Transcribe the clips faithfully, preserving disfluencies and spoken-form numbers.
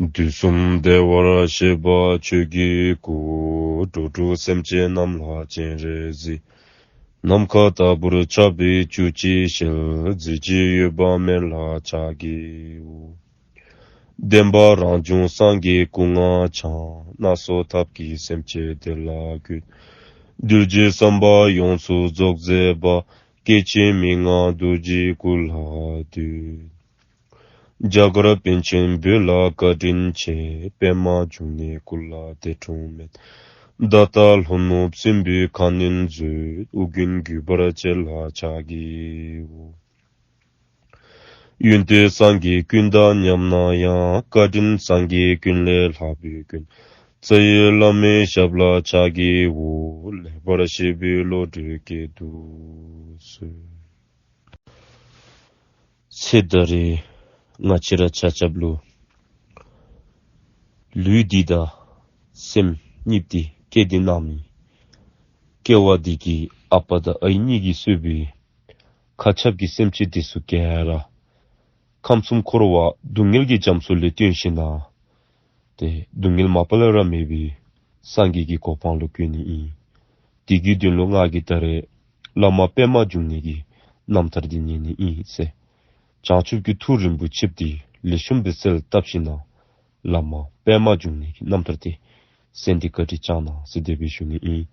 དུས་གསུམ་བདེ་བར་གཤེགས་པ་ཆོས་ཀྱི་སྐུ། འགྲོ་དྲུག་སེམས་ཅན་རྣམས་ལ་སྤྱན་རས་གཟིགས། ནམ་མཁའ་ལྟ་བུར་ཁྱབ་པའི་བཅུ་གཅིག་ཞལ། གཟི་བརྗིད་འོད་དཔག་མེད་ལ་ཕྱག་བགྱིའོ། བདེན་པ་རང་བྱུང་སངས་རྒྱས་སྐུ་ལྔ་འཆང་། སྣ་ཚོགས་ཐབས་ཀྱིས་སེམས་ཅན་བདེ་ལ་འགོད། གདུལ་བྱའི་བསམ་པ་ཡོངས་སུ་རྫོགས་མཛད་པ། སྐྱེ་འཆི་མི་མངའ་རྡོ་རྗེའི་སྐུ་ལ་འདུད། རྒྱ་གར་པཎ་ཆེན་བོད་ལ་བཀའ་དྲིན་ཆེ། པདྨ་འབྱུང་གནས་སྐུ་ལ་འདས་འཁྲུངས་མེད། ད་ལྟ་ལྷོ་ནུབ་སྲིན་པོའི་ཁ་གནོན་མཛད། ཨོ་རྒྱན་བརྒྱུད་པར་བཅས་ལ་ཕྱག་བགྱིའོ། ཡོན་ཏན་སངས་རྒྱས་ཀུན་དང་མཉམ་ན་ཡང་། བཀའ་དྲིན་སངས་རྒྱས་ཀུན་ལས་ལྷག་པའི་མགོན། རྩ་བའི་བླ་མའི་ཞབས་ལ་ཕྱག་བགྱིའོ། ལེགས་པར་བཤད་པའི་བློ་གྲོས་བསྐྱེད་དུ་གསོལ། ཚེ་ད་རེས་ང་བཅས་ར་ཆ་ཁྱབ་ལུ་ལུས་འདི་དང་སེམས་གཉིས་འདི་བསྐྱེད་དེ་གནང་མི་སྐྱེ་བ་འདི་གི་ཨ་པ་དང་ཨའི་གཉིས་ཀྱིས་གཙོས་པའི་མཁའ་ཁྱབ་ཀྱི་སེམས་ཅན་འདི་ཚུ་ག་ར་ཁམས་གསུམ་འཁོར་བ་སྡུག་བསྔལ་གྱི་རྒྱ་མཚོ་ལས་བཏོན་ཞིནམ་ལས་ཏེ་སྡུག་བསྔལ་མ་པ་ལས་ར་མེད་པའི་སངས་རྒྱས་ཀྱི་གོ་འཕང་ལུ་བཀོད་ནི་ཨིན། དེ་གི་དོན་ལུ་ང་གིས་ད་རེས་བླ་མ་པདྨ་འབྱུང་གནས་ཀྱི་རྣམ་ཐར་འདི་ཉན་ནི་ཨིན་ཟེར། བྱང་ཆུབ་ཀྱི་ཐུགས་རིན་པོ་ཆེ་འདི་ལེགས་ཤོམ་སྦེ་གསལ་བཏབ་ཞིནམ་ལས་བླ་མ་པདྨ་འབྱུང་གནས་ཀྱི་རྣམ་ཐར་འདི་གསན་ཏེ་བཀའ་དྲིན་བསྐྱང་གནང་ཟེར་དེ་སྦེ་ཞུ་ནི་ཨིན།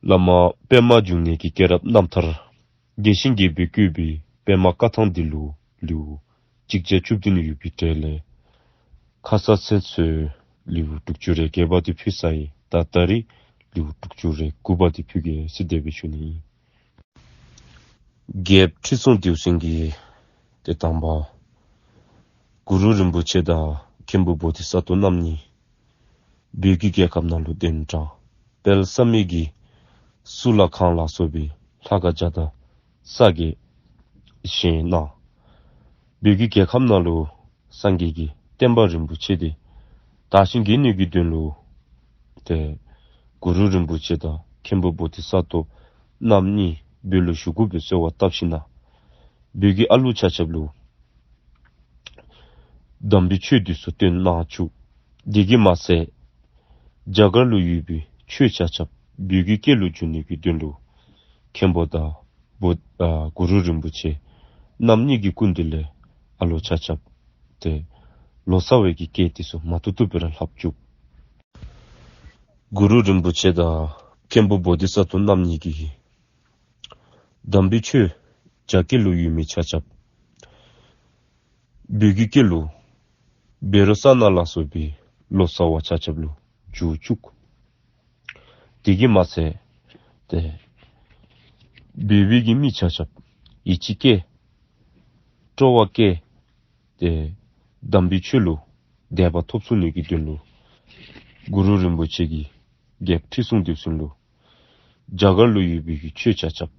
བླ་མ་པདྨ་འབྱུང་གནས་ཀྱི་སྐྱེས་རབས་རྣམ་ཐར། རྒྱས་ཤིང་རྒྱས་པར་བཀོད་པའི་པདྨ་བཀའ་ཐང་འདི་ལུ་ལེའུ་གཅིག་བརྒྱ་བཅུ་བདུན་ཡོད་པའི་གྲས་ལས་ཁ་ཙ་ཚུན་ཚོད་ལེའུ་དྲུག་ཅུ་རེ་བརྒྱད་པ་འདི་ཕུལ་ཚར་ཡི། ད་ད་རེས་ལེའུ་དྲུག་ཅུ་རེ་དགུ་པ་འདི་ཕུལ་གེ་ཟེར་དེ་སྦེ་ཞུ་ནི་ཨིན། རྒྱལཔོ་ཁྲི་སྲོང་ལྡེའུ་བཙན་གྱིས་ཏེ་དང་པ་གུ་རུ་རིན་པོ་ཆེ་དང་མཁན་པོ་བོ་དྷི་ས་ཏྭ་རྣམ་གཉིས་བོད་ཀྱི་རྒྱལ་ཁབ་ནང་ལུ་གདན་དྲངས། དཔལ་བསམ་ཡས་ཀྱི་གཙུག་ལག་ཁང་ལ་སོགས་པའི་ལྷ་ཁང་བརྒྱ་དང་རྩ་བརྒྱད་བཞེངས་གནང་། བོད་ཀྱི་རྒྱལ་ཁབ་ནང་ལུ་སངས་རྒྱས་ཀྱི་བསྟན་པ་རིན་པོ་ཆེ་འདི་དར་ཞིང་རྒྱས་ནི་གི་དོན་ལུ་ཏེ་གུ་རུ་རིན་པོ་ཆེ་དང་མཁན་པོ་བོ་དྷི་ས་ཏྭ་རྣམ་གཉིས་བོད་ལུ་བཞུགས་དགོ་པའི་གསོལ་བ་བཏབ་ཞིནམ་ལས་བོད་ཀྱི་ཨ་ལུ་ཆ་ཁྱབ་ལུ་དམ་པའི་ཆོས་འདི་ཚུ་སྟོན་གནང་བཅུག། དེ་གིས་མ་ཚད་རྒྱ་གར་ལུ་ཡོད་པའི་ཆོས་ཆ་ཁྱབ་བོད་ཀྱི་སྐད་ལུ་བསྒྱུར་ནི་གི་དོན་ལུ་མཁན་པོ་དང་བོ་ཨ་གུ་རུ་རིན་པོ་ཆེ་རྣམ་གཉིས་ཀྱི་སྐུ་མདུན་ལས་ཨ་ལོ་ཆ་ཁྱབ་ཏེ་ལོ་ཙཱ་བའི་གི་སྐད་འདི་ཚུ་མ་ཐུབ་ཐུབ་སྦེ་ར་ལྷབ་བཅུག། གུ་རུ་རིན་པོ་ཆེ་དང་མཁན་པོ་བོ་དྷི་ས་ཏྭ་རྣམ་གཉིས་ཀྱིས་དམ་པའི་ཆོས་རྒྱ་སྐད་ལུ་ཡོད་མི་ཆ་ཁྱབ་བོད་ཀྱི་སྐད་ལུ་བཻ་རོ་ཙ་ན་ལ་སོགས་པའི་ལོ་ཙཱ་བ་ཆ་ཁྱབ་ལུ་བསྒྱུར་བཅུག། དེ་གིས་མ་ཚད་ཏེ་བོད་པའི་གི་མི་ཆ་ཁྱབ་ཡིད་ཆེས་བསྐྱེད་སྤྲོ་བ་བསྐྱེད་དེ་དམ་པའི་ཆོས་ལུ་དད་པ་ཐོབ་ཚུགས་ནི་གི་དོན་ལུ་གུ་རུ་རིན་པོ་ཆེ་གིས་རྒྱལཔོ་ཁྲི་སྲོང་ལྡེའུ་བཙན་ལུ་རྒྱ་གར་ལུ་ཡོད་པའི་གི་ཆོས་ཆ་ཁྱབ་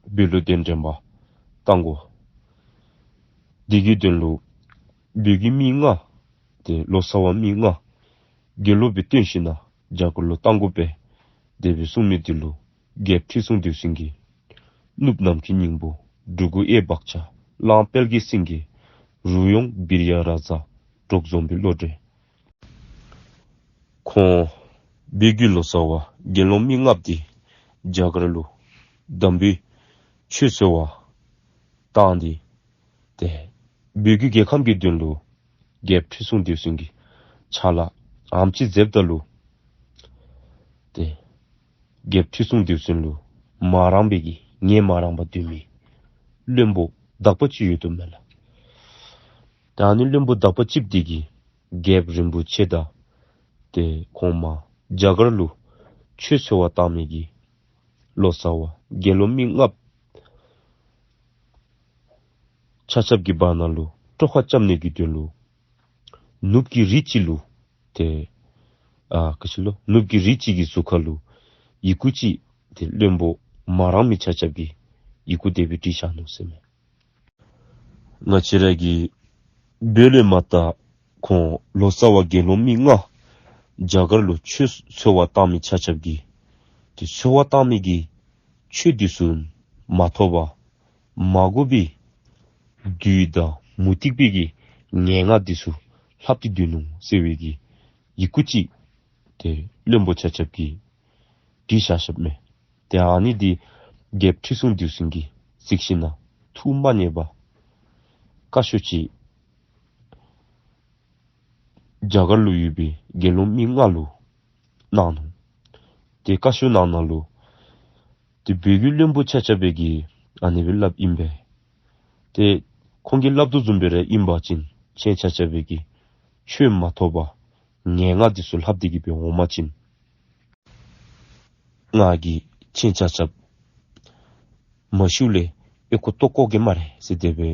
བོད་ལུ་གདན་འདྲེན་པར་བཏང་དགོ། དེ་གི་དོན་ལུ་བོད་ཀྱི་མི་ལྔ་ཏེ་ལོ་ཙཱ་བ་མི་ལྔ་དགེ་སློང་སྦེ་བསྟེན་ཞིནམ་ལས་རྒྱ་གར་ལུ་བཏང་དགོ་པས། དེ་སྦེ་གསུངས་མི་འདི་ལུ་རྒྱལཔོ་ཁྲི་སྲོང་ལྡེའུ་བཙན་གྱིས་གནུབས་ནམ་མཁའི་སྙིང་པོ་འབྲུ་དགུ་གཡས་བག་ཆགས་གླང་དཔལ་གྱི་སེང་གེ་རུ་ཡོང་བིར་ཡ་རཱ་ཛ་འབྲོག་རྫོང་པའི་བློ་གྲོས། ཁོང་བོད་ཀྱི་ལོ་ཙཱ་བ་དགེ་སློང་མི་ལྔ་པོ་འདི་རྒྱ་གར་ལུ་དམ་པའི་ཆོས་འཚོལ་བར་བཏང་སྟེ་ཏེ་བོད་ཀྱི་རྒྱལ་ཁམས་ཀྱི་དོན་ལུ་རྒྱལཔོ་ཁྲི་སྲོང་ལྡེའུ་བཙན་གྱིས་ཕྱག་ལཱ་ཨེམ་ཅིག་མཛདཔ་ད་ལུ་ཏེ་རྒྱལཔོ་ཁྲི་སྲོང་ལྡེའུ་བཙན་ལུ་མ་རངས་པའི་གི་ངལ་མ་རངས་པར་སྡོད་མི་བློན་པོ་དག་པ་ཅིག་ཡོད་དོ་མས་ལགས། ད་ཨ་ནི་བློན་པོ་དག་པ་ཅིག་འདི་གིས་རྒྱལཔོ་རིན་པོ་ཆེ་དང་ཏེ་ཁོང་མ་རྒྱ་གར་ལུ་ཆོས་འཚོལ་བར་བཏང་མི་གི་ལོ་ཙཱ་བ་དགེ་སློང་མི་ལྔ་པོ་ཆ་ཁྱབ་ཀྱི་བར་ན་ལུ་དཀྲོག་ཁ་རྐྱབ་ནི་གི་དོན་ལུ་ནུབ་ཀྱི་རི་ཅིག་ལུ་ཏེ་ཨ་ག་ཅི་ལོ་ནུབ་ཀྱི་རི་ཅིག་གི་ཟུར་ཁ་ལུ་ཡི་གུ་ཅིག་ཏེ་བློན་པོ་མ་རངས་མི་ཆ་ཁྱབ་ཀྱིས་ཡི་གུ་དེ་སྦེ་བྲིས་བཞག་ནུག་ཟེར་མས། ང་བཅས་ར་གི་བོད་ལས་མར་ད་ཁོང་ལོ་ཙཱ་བ་དགེ་སློང་མི་ལྔ་རྒྱ་གར་ལུ་ཆོས་འཚོལ་བར་བཏང་མི་ཆ་ཁྱབ་ཀྱིས་ཏེ་འཚོལ་བར་བཏང་མི་གི་ཆོས་འདི་ཚུ་མ་ཐོབ་པར་མ་གོ་བའི་བདུད་དང་མུ་སྟེགས་པའི་གི་ངན་སྔགས་འདི་ཚུ་ ལྷབ་སྟེ་སྡོད་ནུག་ཟེར་བའི་གི་ཡི་གུ་ཅིག་ཏེ་བློན་པོ་ཆ་ཁྱབ་ཀྱིས་བྲིས་བཞག་བཞགཔ་མས། ཏེ་ཨ་ནི་འདི་རྒྱལཔོ་ཁྲི་སྲོང་ལྡེའུ་བཙན་གྱིས་གཟིགས་ཞིནམ་ལས་ཐུགས་མ་མཉེས་པར་བཀའ་ཤོག་ཅིག་རྒྱ་གར་ལུ་ཡོད་པའི་དགེ་སློང་མི་ལྔ་ལུ་གནང་ནུག། ཏེ་བཀའ་ཤོག་ནང་ན་ལུ་ཏེ་བོད་ཀྱི་བློན་པོ་ཆ་ཁྱབ་སྦེ་གིས་ཨ་ནི་སྦེ་སླབ་ཨིན་པས། ཏེ་ཁོང་གིས་སླབ་དོ་བཟུམ་སྦེ་ར་ཨིན་པ་ཅིན་ཁྱེད་ཆ་ཁྱབ་སྦེ་གིས་ཆོས་མ་ཐོབ་པར་ངན་སྔགས་འདི་ཚུ་ལྷབ་སྟེ་གིས་སྦེ་འོང་པ་ཅིན་ང་གིས་ཁྱེད་ཆ་ཁྱབ་མ་ཤིཝ་ལས་ཨེ་ཁོ་བཏོག་བཀོ་གེ་སྨ་རེ་ཟེར་དེ་སྦེ་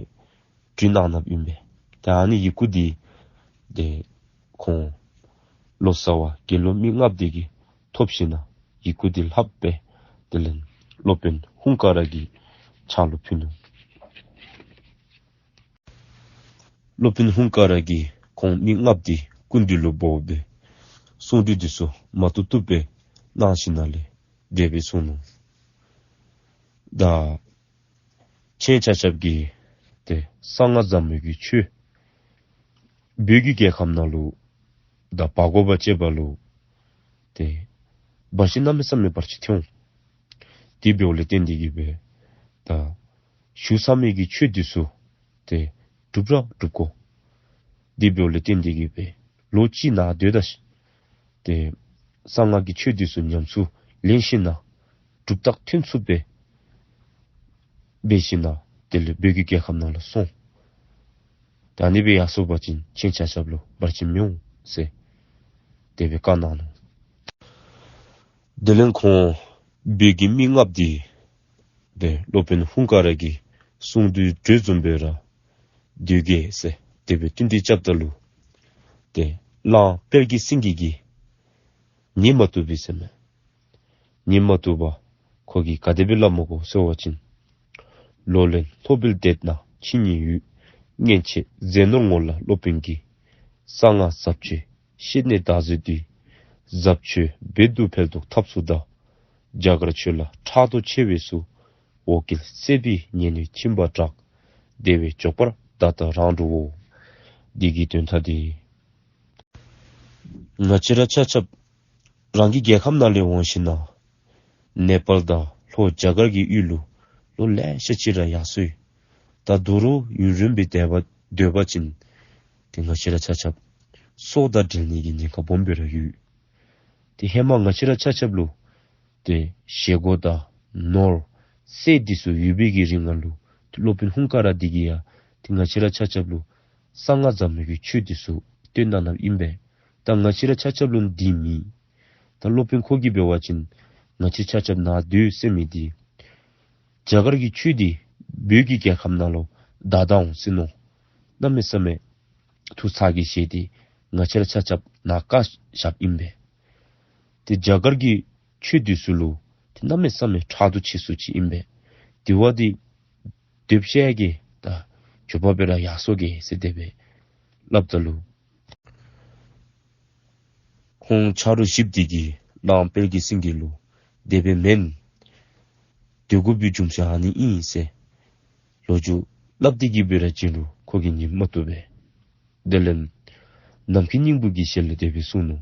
བྲིས་གནང་གནངམ་ཨིན་པས། ཏེ་ཨ་ནི་ཡི་གུ་འདི་ཏེ་ཁོང་ལོ་ཙཱ་བ་དགེ་སློང་མི་ལྔ་པོ་འདི་གིས་ཐོབ་ཞིནམ་ལས་ཡི་གུ་འདི་ལྷབ་སྦེ་དེ་ལས་སློབ་དཔོན་ཧཱུྃ་ཀ་ར་གི་ཕྱག་ལུ་ཕུལ་ནུག། སློབ་དཔོན་ཧཱུྃ་ཀ་ར་གིས་ཁོང་མི་ལྔ་པོ་འདི་སྐུ་མདུན་ལུ་འབོ་སྦེ་གསུང་གྲོས་འདི་ཚུ་མ་བཏུབ་བཏུབ་སྦེ་གནང་ཞིནམ་ལས་དེ་སྦེ་གསུངས་ནུག། ད་ཁྱེད་ཆ་ཁྱབ་ཀྱིས་ཏེ་གསང་སྔགས་ཟབ་མོ་གི་ཆོས་བོད་ཀྱི་རྒྱལ་ཁམས་ནང་ལུ་ད་འབག་དགོ་པ་ཅིན་འབག་ལོ། ཏེ་འབད་ཞིནམ་གནམ་མེད་ས་མེད་བར་ཆད་ཐོན་འོང་། དེ་འབདཝ་ལས་བརྟེན་ཏེ་གིས་སྦེ་ད་ཞུ་ས་མི་གི་ཆོས་འདི་ཚུ་ཏེ་སྒྲུབ་ར་སྒྲུབ་དགོ། དེ་འབདཝ་ལས་བརྟེན་ཏེ་གིས་སྦེ་ལོ་གཅིག་ནཱ་སྡོད་ད་ཤིག། ཏེ་གསང་སྔགས་ཀྱི་ཆོས་འདི་ཚུ་ཉམས་སུ་ལེན་ཞིནམ་ལས་གྲུབ་རྟགས་ཐོན་ཚུགསཔ་སྦེ་འབད་ཞིནམ་ལས་དེ་ལས་བོད་ཀྱི་རྒྱལ་ཁམས་ནང་ལུ་སོང་། ད་ཨ་ནི་སྦེ་ཡར་སོང་པ་ཅིན་ཁྱེད་ཆ་ཁྱབ་ལུ་བར་ཆད་མི་འོང་ཟེར་དེ་སྦེ་བཀའ་གནང་ནུག། དེ་ལས་ཁོང་བོད་ཀྱི་མི་ལྔ་པོ་འདི་ཏེ་སློབ་དཔོན་ཧཱུྃ་ཀ་ར་གི་གསུང་དོན་གྲོས་བཟུམ་སྦེ་ར་སྡོད་གེ་ཟེར་དེ་སྦེ་བསྟུན་གྲོས་རྐྱབ་ད་ལུ་ཏེ་གླང་དཔལ་གྱི་སེང་གེ་གིས་ཉན་མ་བཏུབ་པས་ཟེར་མས། ཉན་མ་བཏུབ་པར་ཁོ་གིས་ག་དེ་སྦེ་སླབ་མོ་གོ་ཟེར་བ་ཅིན། ལོ་ལོན་ལྷོ་བལ་སྡེ་ན་ཁྱི་ཉིན་ཡོད། སྔན་ཆད་ཟས་ནོར་ངོ་ལ་སློབ་དཔོན་གྱིས། གསང་སྔགས་ཟབ་ཆོས་བཤད་ནས་བདག་བཟོད་དུས། ཟབ་ཆོས་བོད་དུ་འཕེལ་དོགས་ཐབས་སུ་གདའ། རྒྱ་གར་ཆོས་ལ་ཕྲག་དོག་ཆེ་བས་སུ། འོ་སྐོལ་བསད་པའི་ཉེས་གནོད་ཕྱིན་པ་དྲག། དེ་བས་མགྱོགས་པར་བདག་དང་རང་འགྲོའོ། འདི་གི་དོན་དག་འདི་ང་བཅས་ར་ཆ་ཁྱབ་རང་གི་རྒྱལ་ཁམས་ནང་ལས་འོང་ཞིནམ་ལས་ནེ་པཱལ་དང་ལྷོ་རྒྱ་གར་གྱི་ཡུལ་ལུ་ལོ་ལེ་ཤ་ཅིག་ར་ཡར་སོང་ཡི། ད་དོ་རུང་ཡུན་རིངམོ་སྦེ་སྡོད་པ་སྡོད་པ་ཅིན་ཏེ་ང་བཅས་ར་ཆ་ཁྱབ་སྲོག་དང་འབྲལ་ནི་གི་ཉེན་ཁ་སྦོམ་སྦེ་ར་ཡོད། ཏེ་ཧེ་མ་ང་བཅས་ར་ཆ་ཁྱབ་ལུ་ཏེ་བཞེས་སྒོ་དང་ནོར་ཟས་འདི་ཚུ་ཡོད་པའི་གི་རིང་ལུ་ཏེ་སློབ་དཔོན་ཧཱུྃ་ཀ་ར་འདི་གིས་ཡང་ཏེ་ང་བཅས་ར་ཆ་ཁྱབ་ལུ་གསང་སྔགས་ཟབ་མོ་གི་ཆོས་འདི་ཚུ་སྟོན་གནང་གནངམ་ཨིན་པས། ད་ང་བཅས་ར་ཆ་ཁྱབ་ལུ་འདི་མེད། ད་སློབ་དཔོན་ཁོ་གིས་འབད་བ་ཅིན་ང་བཅས་ཆ་ཁྱབ་ནཱ་སྡོད་ཟེར་མི་འདི་རྒྱ་གར་གྱི་ཆོས་འདི་བོད་ཀྱི་རྒྱལ་ཁམས་ནང་ལུ་དར་དར་འོང་ཟེར་མནོ། གནམ་མེད་ས་མེད་ཐུགས་ཚ་གྱང་བཞེས་ཏེ་ང་བཅས་ར་ཆ་ཁྱབ་ནཱ་བཀག་བཞགཔ་ཨིན་པས། ཏེ་རྒྱ་གར་གྱི་ཆོས་འདི་ཚུ་ལུ་ཏེ་གནམ་མེད་ས་མེད་ཕྲག་དོག་ཆེ་སུ་ཅིག་ཨིན་པས། དེ་བ་འདི་སྡོདཔ་བཤད་གེ། ད་མགྱོགས་པ་སྦེ་ར་ཡར་སོང་གེ་ཟེར་དེ་སྦེ་སླབ་ད་ལུ་ཁོང་ཆ་རོགས་བཞི་པོ་འདི་གིས་གླང་དཔལ་གྱི་སེང་གེ་ལུ་དེ་སྦེ་མེན། སྡོད་དགོ་པའི་རྒྱུ་མཚན་ཨ་ནི་ཨིན་ཟེར་ལོ་རྒྱུས་སླབ་སྟེ་གིས་སྦེ་ར་བྱིན་རུང་ཁོ་གིས་ཉན་མ་བཏུབ་པས། དེ་ལས་ནམ་མཁའི་སྙིང་པོ་གི་ཞལ་ལས་དེ་སྦེ་གསུངས་ནུག།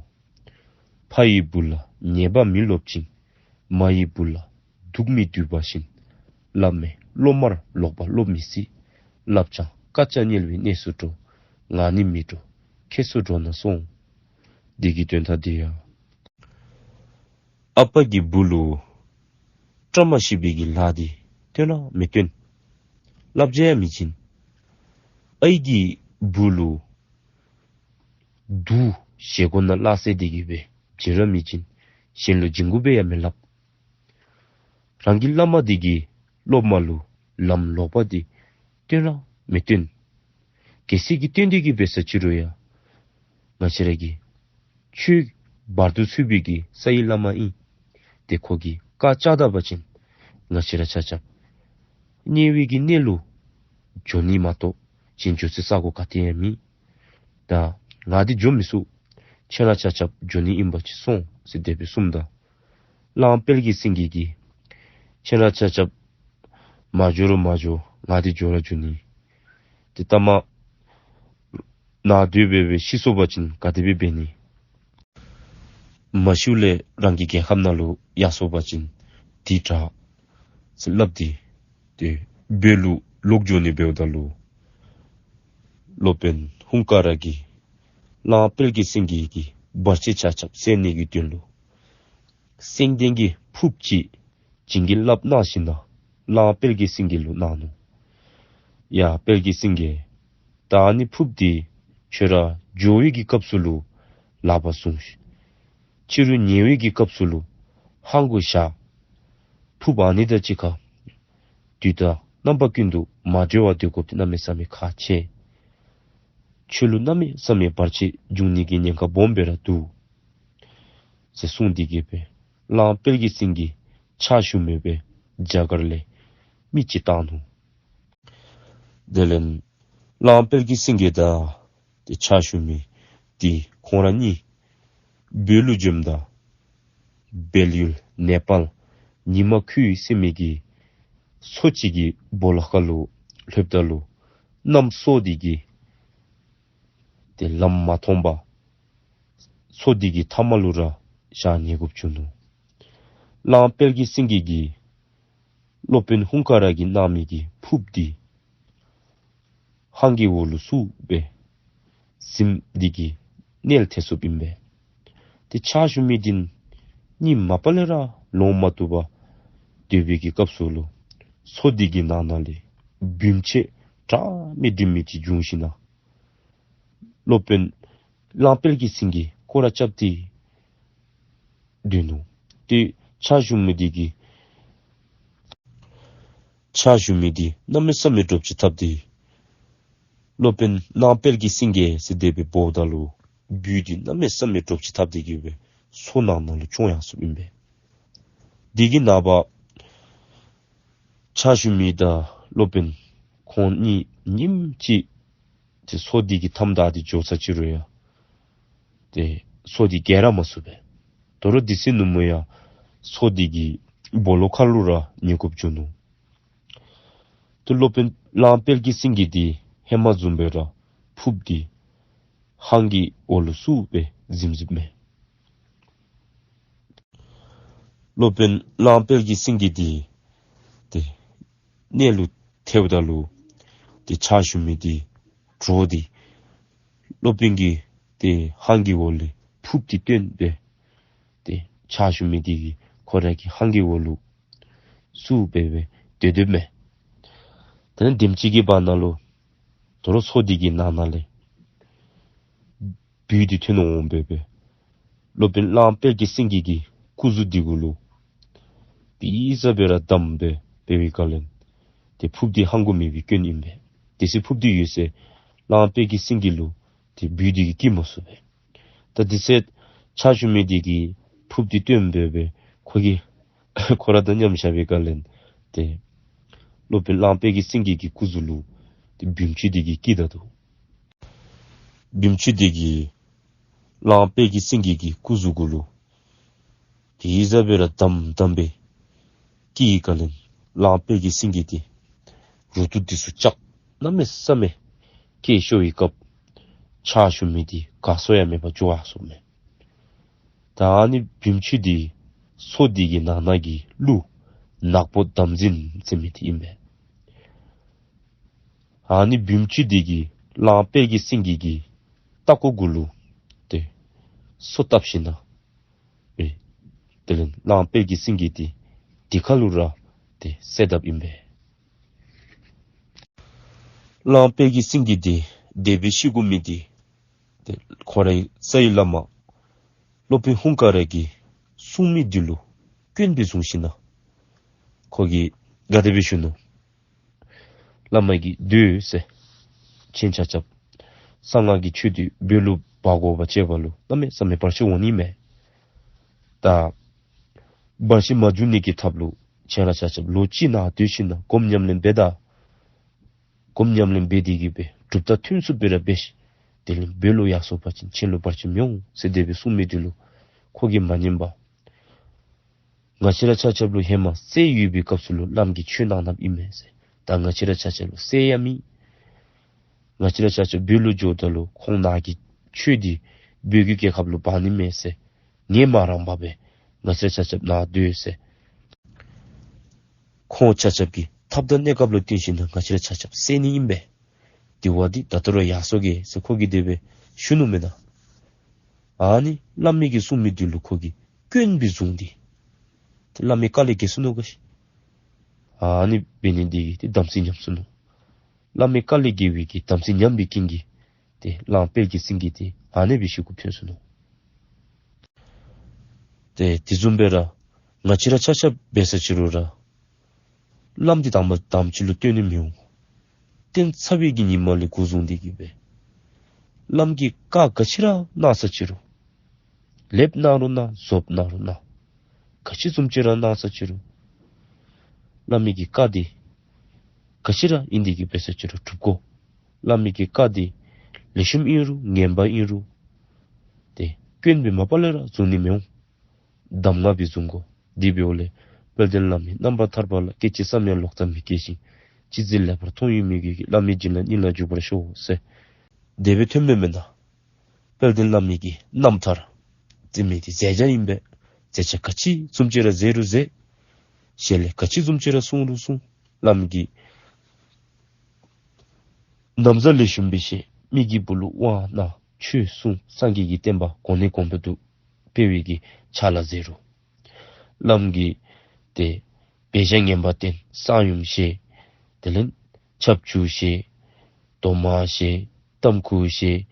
ཕ་ཡི་བུ་ལ་ཉེས་པ་མི་སློབ་ཅིང་། མ་ཡི་བུ་ལ་སྡུག་མི་བསྡུ་བ་བཞིན། བསླབ་མེད་སློབ་མར་ལོག་པ་སློབ་མི་སྲིད། བསླབ་ཀྱང་བཀའ་རྒྱ་དམྱལ་བའི་གནས་སུ་འགྲོ། ང་ནི་མི་འགྲོ་ཁྱེད་ཚོ་འགྲོ་ན་སོང་། འདི་གི་དོན་དག་འདི་ཡང་ཨ་པ་གིས་བུ་ལུ་བཀྲ་མ་ཤིས་པའི་གི་ལཱ་འདི་སྟོན་ན་མི་སྟོན། བསླབ་བྱ་ཡང་མི་བྱིན། ཨའི་གིས་བུ་ལུ་དུག་བཞེས་སྒོ་ནང་ལ་བསད་དེ་གིས་སྦེ་བྱིན་ར་མི་བྱིན། གཞན་ལུ་བྱིན་དགོ་པའི་ཡང་མི་སླབ། རང་གི་བླ་མ་འདི་གིས་སློབ་མ་ལུ་ལམ་ལོག་པ་འདི་སྟོན་ར་མི་སྟོན། གལ་སྲིད་ཀྱིས་སྟོན་དེ་གིས་སྦེ་ས་ཅི་རུང་ཡང་ང་བཅས་ར་གི་ཆོས་བར་དུ་ཚུད་པའི་གི་ས་ཡི་བླ་མ་ཨིན། ཏེ་ཁོ་གིས་བཀའ་བཅག་ད་པ་ཅིན་ང་བཅས་ར་ཆ་ཁྱབ་དམྱལ་བའི་གི་གནས་ལུ་འགྱོ་ནི་མ་གཏོགས་གཞན་འགྱོ་སའི་ས་གོ་ག་ཏེ་ཡང་མེད། ད་ང་འདི་འགྱོ་མི་ཚུགས། ཁྱེད་ར་ཆ་ཁྱབ་འགྱོ་ནི་ཨིན་པ་ཅིན་སོང་ཟེར་དེ་སྦེ་གསུངམ་ད་གླང་དཔལ་གྱི་སེང་གེ་གིས་ཁྱེད་ར་ཆ་ཁྱབ་མ་འགྱོ་རུང་མ་འགྱོ། ང་འདི་འགྱོ་ར་འགྱོ་ནི། ཏེ་ལྟ་མ་ ནཱ་སྡོད་སྦེ་སྦེ་ཤི་སོང་པ་ཅིན་ག་དེ་སྦེ་འབད་ནི། མ་ཤིཝ་ལས་རང་གི་རྒྱལ་ཁབ་ནང་ལུ་ཡར་སོང་པ་ཅིན་དེ་དྲག་ཟེར་སླབ་སྟེ། ཏེ་བོད་ལུ་ལོག་འགྱོ་ནི་འབདཝ་ད་ལུ་སློབ་དཔོན་ཧཱུྃ་ཀ་ར་གིས་གླང་དཔལ་གྱི་སེང་གེ་གི་བར་ཆད་ཆ་ཁྱབ་སེལ་ནི་གི་དོན་ལུ་སེང་ལྡེང་གི་ཕུརཔ་ཅིག་བྱིན་གྱིས་བརླབས་གནང་ཞིནམ་ལས་གླང་དཔལ་གྱི་སེང་གེ་ལུ་གནང་ནུག། ཡ་དཔལ་གྱི་སེང་གེ། ད་ཨ་ནི་ཕུརཔ་འདི་ཁྱོད་ར་འགྱོ་བའི་གི་སྐབས་སུ་ལུ་ལག་པར་བཟུང་ཤིག། ཕྱི་རུ་ཉལ་བའི་གི་སྐབས་སུ་ལུ་ཧང་གུ་བཞག། ཕུརཔ་ཨ་ནི་དང་གཅིག་ཁར་དུས་དང་རྣམ་པ་ཀུན་ཏུ་མ་བྲལ་བར་སྡོད་དགོཔ་འདི་གནམ་མེད་ས་མེད་ཁག་ཆེ། ཁྱོད་ལུ་གནམ་མེད་ས་མེད་བར་ཆད་འབྱུང་ནི་གི་ཉེན་ཁ་སྦོམ་སྦེ་ར་འདུག། ཟེར་གསུངས་ཏེ་གི་སྦེ་གླང་དཔལ་གྱི་སེང་གེ་ཕྱག་ཞུ་མི་སྦེ་རྒྱ་གར་ལས་མི་ཅིག་བཏང་ནུག། དེ་ལས་གླང་དཔལ་གྱི་སེང་གེ་དང་ཏེ་ཕྱག་ཞུ་མི་འདི་ཁོང་ར་གཉིས་བོད་ལུ་འབྱོནམ་ད་བལ་ཡུལ་ནེ་པཱལ་ཉི་མ་ཁུལ་ཟེར་མི་གི་མཚོ་ཅིག་གི་སྦོ་ལོགས་ཁར་ལུ་ལྷོདཔ་ད་ལུ་གནམ་སྲོ་འདི་གིས་ཏེ་ལམ་མ་མཐོང་པར་མཚོ་འདི་གི་མཐའ་མ་ལུ་ར་བཞག་ཉལ་དགོཔ་བྱུང་ནུག། གླང་དཔལ་གྱི་སེང་གེ་གིས་སློབ་དཔོན་ཧཱུྃ་ཀ་ར་གིས་གནང་མི་གི་ཕུརཔ་འདི་ཧང་གི་འོག་ལུ་བཙུགས་སྦེ་གཟིམ་འདི་གིས་མནལ་ཐལ་སོཔ་ཨིན་པས། ཏེ་ཕྱག་ཞུ་མི་འདི་གཉིད་མ་པ་ལས་ར་ལོང་མ་བཏུབ་པར་སྡོད་པའི་གི་སྐབས་སུ་ལུ་མཚོ་འདི་གི་ནང་ན་ལས་བུམོ་ཆེ་དྲག་མི་སྒྲིང་མི་ཅིག་བྱུང་ཞིནམ་ལས་སློབ་དཔོན་གླང་དཔལ་གྱི་སེང་གེ་སྐོར་ར་རྐྱབ་སྟེ་སྡོད་ནུག། ཏེ་ཕྱག་ཞུ་མི་འདི་གིས་ཕྱག་ཞུ་མི་འདི་གནམ་མེད་ས་མེད་འདྲོག་ཅིག་བཏབ་སྟེ་སློབ་དཔོན་གླང་དཔལ་གྱི་སེང་གེ་ཟེར་དེ་སྦེ་འབོཝ་ད་ལུ་བུ་འདི་གནམ་མེད་ས་མེད་འདྲོག་ཅིག་བཏབ་སྟེ་གི་སྦེ་མཚོ་ནང་ན་ལུ་མཆོངས་ཡར་སོཔ་ཨིན་པས། དེ་གི་ནངས་པ་ཕྱག་ཞུ་མི་དང་སློབ་དཔོན་ཁོང་གཉིས་ཉིནམ་གཅིག་ཏེ་མཚོ་འདི་གི་མཐའམ་བདའ་སྟེ་འགྱོ་ཚར་ཅི་རུང་ཡང་ཏེ་མཚོ་འདི་བརྒལ་ར་མ་ཚུགས་པས། དོ་རུང་དེ་ཚེ་ནུབ་མོ་ཡང་མཚོ་འདི་གི་སྦོ་ལོགས་ཁར་ལུ་ར་ཉལ་དགོཔ་བྱུང་ནུག། ཏེ་སློབ་དཔོན་གླང་དཔལ་གྱི་སེང་གེ་འདི་ཧེ་མ་བཟུམ་སྦེ་ར་ཕུརཔ་འདི་ཧང་གི་འོག་ལུ་བཙུགས་སྦེ་གཟིམ་གཟིམ་མས། སློབ་དཔོན་གླང་དཔལ་གྱི་སེང་གེ་འདི་ཏེ་མནལ་ལུ་ཐལཝ་ད་ལུ་ཏེ་ཕྱག་ཞུ་མི་འདི་འདྲོག་སྟེ་སློབ་དཔོན་གྱི་ཏེ་ཧང་གི་འོག་ལས་ཕུརཔ་འདི་བཏོན་སྦེ་ཏེ་ཕྱག་ཞུ་མི་འདི་གིས་ཁོ་ར་གི་ཧང་གི་འོག་ལུ་བཙུགས་སྦེ་སྦེ་སྡོད་སྡོདཔ་མས། དེ་ལས་དེམ་ཅིག་གི་བར་ན་ལུ་དོ་རུང་མཚོ་འདི་གི་ནང་ན་ལས་བུ་འདི་ཐོན་འོང་སྦེ་སྦེ་སློབ་དཔོན་གླང་དཔལ་གྱི་སེང་གེ་གི་སྐུ་གཟུགས་འདི་གུ་ལུ་ཏེ་ཡི་ཟ་སྦེ་ར་བསྡམས་སྦེ་འབད་བའི་སྐབས་ལས་ཏེ་ཕུརཔ་འདི་ཧང་གུ་མེད་པའི་སྐྱོན་ཨིན་པས། དེ་ཚེ་ཕུརཔ་འདི་ཡོད་ཟེར་གླང་དཔལ་གྱི་སེང་གེ་ལུ་ཏེ་བུ་འདི་གིས་བཀྱེ་མ་ཚུགས་པས། ད་དེ་ཚེ་ཕྱག་ཞུ་མི་འདི་གིས་ཕུརཔ་འདི་བཏོན་སྦེ་སྦེ་ཁོ་གིས་ཁོ་ར་དང་མཉམ་བཞག་པའི་སྐབས་ལས་ཏེ་སློབ་དཔོན་གླང་དཔལ་གྱི་སེང་གེ་གི་སྐུ་གཟུགས་ལུ་ཏེ་བུམོ་ཆུང་འདི་གིས་བཀྱེ་ད་ནུག། བུམོ་ཆུང་འདི་གིས་གླང་དཔལ་གྱི་སེང་གེ་གི་སྐུ་གཟུགས་གུ་ལུ་ཏེ་ཡི་ཟ་སྦེ་ར་བསྡམས་བསྡམས་སྦེ་བཀྱེ་བའི་སྐབས་ལས་གླང་དཔལ་གྱི་སེང་གེ་འདི་རུ་ཏོ་འདི་ཚུ་བཅག་གནམ་མེད་ས་མེད་སྐད་ཤོར་བའི་སྐབས་ཕྱག་ཞུ་མི་འདི་ག་སོང་ཡང་མེད་པར་འགྱོ་ཡར་སོཔ་མས། ད་ཨ་ནི་བུམོ་ཆུང་འདི་མཚོ་འདི་གི་ནང་ན་གི་ཀླུ་ནག་པོ་དམ་འཛིན་ཟེར་མི་འདི་ཨིན་པས། ཨ་ནི་བུམོ་ཆུང་འདི་གིས་གླང་དཔལ་གྱི་སེང་གེ་གི་ལྟག་ཀོ་གུ་ལུ་ཏེ་སོ་བཏབ་ཞིནམ་ལས་ཨེ་དེ་ལས་གླང་དཔལ་གྱི་སེང་གེ་འདི་དེ་ཁར་ལུ་ར་ཏེ་བསད་དཔ་ཨིན་པས། གླང་དཔལ་གྱི་སེང་གེ་འདི་དེ་སྦེ་ཤི་དགོ་མི་འདི་ཏེ་ཁོ་རའི་རྩ་བའི་བླ་མ་སློབ་དཔོན་ཧཱུྃ་ཀ་ར་གིས་གསུངས་མི་འདི་ལུ་སྐྱོན་སྦེ་བཟུང་ཞིནམ་ལས་ཁོ་གིས་ག་དེ་སྦེ་ཞུ་ནུག། བླ་མ་གིས་སྡོད་ཟེར། ཁྱེད་ཆ་ཁྱབ་གསང་སྔགས་ཀྱི་ཆོས་འདི་བོད་ལུ་འབག་དགོ་པ་ཅིན་བོད་ལུ་གནམ་མེད་ས་མེད་བར་ཆད་འོང་ནི་མས། ད་བར་ཆད་མ་འབྱུང་ནི་གི་ཐབས་ལུ་ཁྱེད་ར་ཆ་ཁྱབ་ལོ་གཅིག་ནཱ་སྡོད་ཞིནམ་ལས་སྒོམ་ཉམས་ལེན་འབད་ད། སྒོམ་ཉམས་ལེན་འབད་དེ་གི་སྦེ་གྲུབ་རྟགས་ཐོན་ཚུགསཔ་སྦེ་ར་འབད་ཤིག། དེ་ལས་བོད་ལུ་ཡར་སོང་པ་ཅིན་ཁྱེད་ལུ་བར་ཆད་མི་འོང་ཟེར་དེ་སྦེ་གསུངས་མི་འདི་ལུ་ཁོ་གིས་མ་ཉན་པར་ང་བཅས་ར་ཆ་ཁྱབ་ལུ་ཧེ་མ་སྲས་ཡོད་པའི་སྐབས་སུ་ལུ་བླམ་གིས་ཆོས་གནང་གནངམ་ཨིན་མས་ཟེར། ད་ང་བཅས་ར་ཆ་ཁྱབ་ལུ་སྲས་ཡང་མེད། ང་བཅས་ར་ཆ་ཁྱབ་བོད་ལུ་འགྱོཝ་ད་ལུ་ཁོང་ནཱ་གི་ཆོས་འདི་བོད་ཀྱི་རྒྱལ་ཁབ་ལུ་འབག་ནི་མས་ཟེར། ངལ་མ་རངས་པར་སྦེ་ང་བཅས་ར་ཆ་ཁྱབ་ནཱ་སྡོད་ཟེར། ཁོང་ཆ་ཁྱབ་ཀྱི་ཐབས་དང་གནས་སྐབས་ལུ་བསྟུན་ཞིནམ་ལས་ང་བཅས་ར་ཆ་ཁྱབ་བསད་ནི་ཨིན་པས། དེ་བ་འདི་ད་ལྟོ་ར་ཡར་སོང་གེ་ཟེར་ཁོ་གིས་དེ་སྦེ་ཞུ་ནུག་མེན་ན། ཨ་ནི་བླ་མའི་གི་གསུང་མི་འདི་ལུ་ཁོ་གིས་སྐྱོན་སྦེ་བཟུང་སྟེ། ཏེ་བླ་མའི་བཀའ་ལས་འགལ་སོ་ནུག་ག་ཤི། ཨ་ནི་འབད་ནི་འདི་གིས་ཏེ་དམ་ཚིག་ཉམས་སོ་ནུག། བླ་མའི་བཀའ་ལས་འགལ་བའི་གི་དམ་ཚིག་ཉམས་པའི་རྐྱེན་གྱིས་ཏེ་གླང་དཔལ་གྱི་སེང་གེ་འདི་ཨ་ནེ་སྦེ་ཤི་སྐུ་འཕོས་སོ་ནུག། ཏེ་དེ་བཟུམ་སྦེ་ར་ང་བཅས་ར་ཆ་ཁྱབ་འབད་ས་ཅི་རུང་ར་བླམ་འདི་དང་པ་དམ་ཅིག་ལུ་བསྟེན་ནི་མི་འོང་། བསྟེན་ཚར་བའི་གི་ཉིནམ་ལས་འགོ་བཟུང་སྟེ་གི་སྦེ་བླམ་གིས་བཀའ་ག་ཅི་ར་གནང་ས་ཅི་རུང་། ལེགསཔ་གནང་རུང་གནང་། བཟོཔ་གནང་རུང་གནང་། ག་ཅི་བཟུམ་ཅིག་ར་གནང་ས་ཅི་རུང་། བླ་མའི་གི་བཀའ་འདི་ག་ཅི་ར་ཨིན་ཏེ་གི་འབད་ས་ཅི་རུང་སྒྲུབ་དགོ། བླ་མའི་གི་བཀའ་འདི་ལེགས་ཤོམ་ཨིན་རུང་ངན་པ་ཨིན་རུང་ཏེ་སྐྱོན་སྦེ་མ་པ་ལས་ར་བཟུང་ནི་མི་འོང་། གདམས་ངག་སྦེ་བཟུང་དགོ། དེ་འབདཝ་ལས་དཔལ་ལྡན་བླ་མའི་རྣམ་པར་ཐར་པ་ལ། སྐད་ཅིག་ཙམ་ཡང་ལོག་ལྟ་མི་སྐྱེ་ཞིང་། ཅི་མཛད་ལེགས་པར་མཐོང་བའི་མོས་གུས་ཀྱིས། བླ་མའི་བྱིན་རླབས་སྙིང་ལ་འཇུག་པར་ཤོག་ཟེར་དེ་སྦེ་ཐོནམ་མས་མེན་ན། དཔལ་ལྡན་བླ་མའི་གི་རྣམ་ཐར་ཟེར་མི་འདི་མཛད་བྱ་ཨིན་པས། མཛད་བྱ་ག་ཅི་བཟུམ་ཅིག་ར་མཛད་རུང་མཛད། ཞལ་ལས་ག་ཅི་བཟུམ་ཅིག་ར་གསུངས་རུང་གསུངས། བླ་མའི་གི་ན་བཟའ་ལེགས་ཤོམ་སྦེ་བཞེས། མི་གི་སྦུག་ལུ་དབང་གནང་། ཆོས་གསུངས། སངས་རྒྱས་ཀྱི་བསྟན་པ་གོང་ནས་གོང་དུ་སྤེལ་བའི་གི་ཕྱག་ལཱ་མཛད་རུང་། བླམ་གིས་ཏེ་འབད་བཞག་ངན་པ་བསྟན། གསང་ཡུམ་བཞེས། དེ་ལས་ཆབ་ཆུ་བཞེས། རྡོག་མ་བཞེས། ཏམ་ཁུ་བཞེས།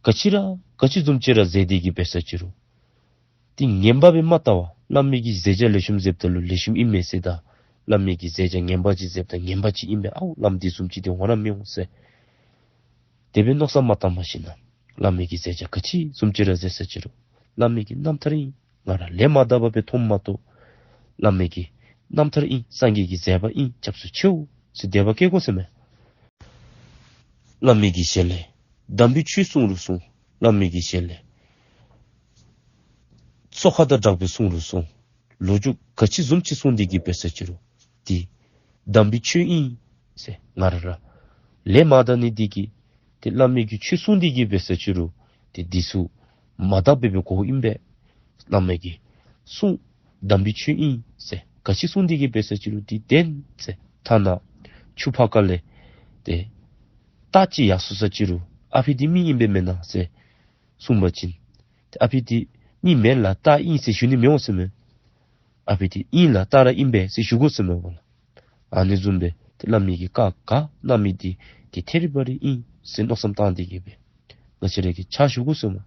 ག་ཅི་ར་ག་ཅི་བཟུམ་ཅིག་ར་མཛད་དེ་གི་འབད་ས་ཅི་རུང་། ཏེ་ངན་པ་སྦེ་མ་བལྟ་བར་བླ་མའི་གི་མཛད་བྱ་ལེགས་ཤོམ་མཛདཔ་ད་ལུ་ལེགས་ཤོམ་ཨིན་མས་ཟེར་དང་། བླ་མའི་གི་མཛད་བྱ་ངན་པ་ཅིག་མཛདཔ་ད་ངན་པ་ཅིག་ཨིན་པས། ཨའུ་བླམ་འདི་བཟུམ་ཅིག་འདི་འོང་ར་མི་འོང་ཟེར། དེ་སྦེ་མནོ་བསམ་མ་བཏང་བ་ཅིན་བླ་མའི་གི་མཛད་བྱ་ག་ཅི་བཟུམ་ཅིག་ར་མཛད་ས་ཅི་རུང་བླ་མའི་གི་རྣམ་ཐར་ཨིན། ང་ར་ལས་མ་དག་པ་སྦེ་མཐོངམ་མ་གཏོགས་བླ་མའི་གི་རྣམ་ཐར་ཨིན། སངས་རྒྱས་ཀྱི་མཛད་པ་ཨིན། སྐྱབས་སུ་མཆིའོ་ཟེར་དད་པ་བསྐྱེད་དགོ་ཟེར་མས། བླ་མའི་གི་ཞལ་ལས་དམ་པའི་ཆོས་གསུངས་རུང་གསུངས། བླ་མའི་གི་ཞལ་ལས་སོ་ཁ་དང་སྦྲགས་སྦེ་གསུངས་རུང་གསུངས། ལོ་རྒྱུས་ག་ཅི་བཟུམ་ཅིག་གསུངས་ཏེ་གི་འབད་ས་ཅི་རུང་ཏེ་དམ་པའི་ཆོས་ཨིན་ཟེར་ང་ར་ར་ལས་མ་དག་ནི་འདི་གིས་ཏེ་བླ་མའི་གི་ཆོས་གསུངས་ཏེ་གི་འབད་ས་ཅི་རུང་ཏེ་འདི་ཚུ་མ་དག་པའི་སྦེ་གོཝ་ཨིན་པས། བླ་མའི་གི་གསུང་དམ་པའི་ཆོས་ཨིན་ཟེར་ག་ཅི་གསུངས་ཏེ་གི་འབད་ས་ཅི་རུང་ཏེ་བདེན་ཟེར། ཐ་ན་ཆུ་ཕར་ཁ་ལས་ཏེ་རྟ་ཅིག་ཡར་སོང་ས་ཅི་རུང་ཨ་ཕི་འདི་མི་ཨིན་པས་མེན་ན་ཟེར་གསུངས་པ་ཅིན་ཏེ་ཨ་ཕི་འདི་མི་མེན་ལགས་རྟ་ཨིན་ཟེར་ཞུ་ནི་མི་འོང་ཟེར་མས། ཨ་ཕི་འདི་ཨིན་ལགས་རྟ་ར་ཨིན་པས་ཟེར་ཞུ་དགོ་ཟེར་མས་པ་ལགས། ཨ་ནི་བཟུམ་སྦེ་ཏེ་བླ་མའི་གི་བཀའ་ག་གནང་མི་འདི་ཏེ་ཐད་རི་བ་རི་ཨིན་ཟེར་མནོ་བསམ་བཏང་སྟེ་གི་སྦེ་ང་བཅས་ར་གིས་ཕྱག་ཞུ་དགོ་ཟེར་མས།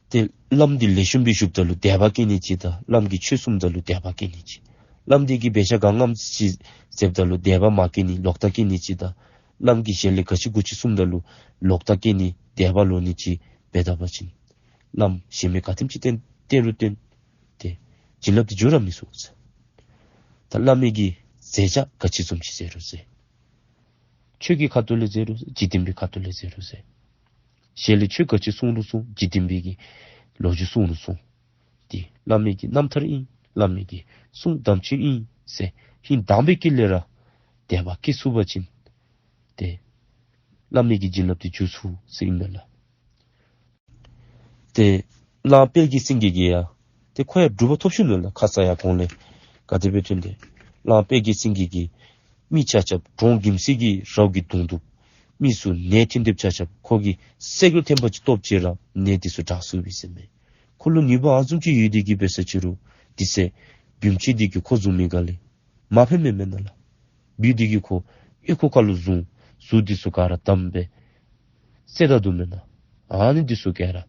ཏེ་བླམ་འདི་ལེགས་ཤོམ་སྦེ་བཞུགསཔ་ད་ལུ་དད་པ་སྐྱེ་ནི་ཅིག་དང་བླམ་གིས་ཆོས་གསུངམ་ད་ལུ་དད་པ་སྐྱེ་ནི་ཅིག། བླམ་འདི་གིས་འབད་བཞག་ག་ངམ་ཅིག་མཛདཔ་ད་ལུ་དད་པ་མ་སྐྱེ་ནི་ལོག་ལྟ་སྐྱེ་ནི་ཅིག་དང་བླམ་གིས་ཞལ་ལས་ག་ཅི་གུ་ཅི་གསུངམ་ད་ལུ་ལོག་ལྟ་སྐྱེ་ནི་དད་པ་ལོག་ནི་ཅིག་འབད་ད་པ་ཅིན་བླམ་གཞན་མི་ག་དེམ་ཅིག་བསྟེན་བསྟེན་རུང་བསྟེན་ཏེ་བྱིན་རླབས་འདི་འཇུག་ར་མི་ཚུགས་ཟེར། ད་བླ་མའི་གི་མཛད་བྱ་ག་ཅི་བཟུམ་ཅིག་མཛད་རུང་མཛད། ཆོས་ཀྱི་ཁ་ཐུག་ལས་མཛད་རུང་མཛད། འཇིག་རྟེན་པའི་ཁ་ཐུག་ལས་མཛད་རུང་མཛད། ཞལ་ལས་ཆོས་ག་ཅི་གསུངས་རུང་གསུངས། འཇིག་རྟེན་པའི་གི་ལོ་རྒྱུས་གསུངས་རུང་གསུངས། ཏེ་བླ་མའི་གི་རྣམ་ཐར་ཨིན། བླ་མའི་གི་གསུང་དམ་ཆོས་ཨིན་ཟེར་ཧིང་དྭངས་པའི་དཀྱིལ་ལས་ར་དད་པ་སྐྱེ་ཚུགས་པ་ཅིན་ཏེ་བླ་མའི་གི་བྱིན་རླབས་འདི་འཇུག་ཚུགས་ཟེར་ཨིན་མས་ལགས། ཏེ་གླང་དཔལ་གྱི་སེང་གེ་གིས་ཡང་ཏེ་ཁོ་ཡང་སྒྲུབ་པ་ཐོབ་ཅི་ནུག་ལགས། ཁ་ཙ་ཡང་གོང་ལས་ག་དེ་སྦེ་ཐོན་ཏེ་གླང་དཔལ་གྱི་སེང་གེ་གིས་མི་ཆ་ཁྱབ་གྲོང་གིམ་སི་གི་རཝ་གིས་བརྡུང་བརྡུངམ་མི་ཚུ་ནད་ཐོན་ཏེ་ཆ་ཁྱབ་ཁོ་གིས་སེ་གོལ་ཐེངས་པ་ཅིག་གཏོགས་ཅི་ར་ནད་འདི་ཚུ་དྲག་ཚུགས་པས་ཟེར་མས། ཁོ་ལུ་ནུས་པ་ཨ་ནི་བཟུམ་ཅིག་ཡོད་དེ་གི་འབད་ས་ཅི་རུང་དེ་ཚེ་བུམ་ཆེན་འདི་གིས་ཁོ་བཟུང་མི་ག་ལས་མ་ཕན་མས་མེན་ན་ལགས། བུ་འདི་གིས་ཁོ་ཨོལ་ལྐོག་ཁ་ལུ་བཟུང་གཟུགས་འདི་ཚུ་ག་ར་བསྡམས་སྦེ་བསད་ད་དོ་མེན་ན། ཨ་ནི་འདི་ཚུ་ག་ར་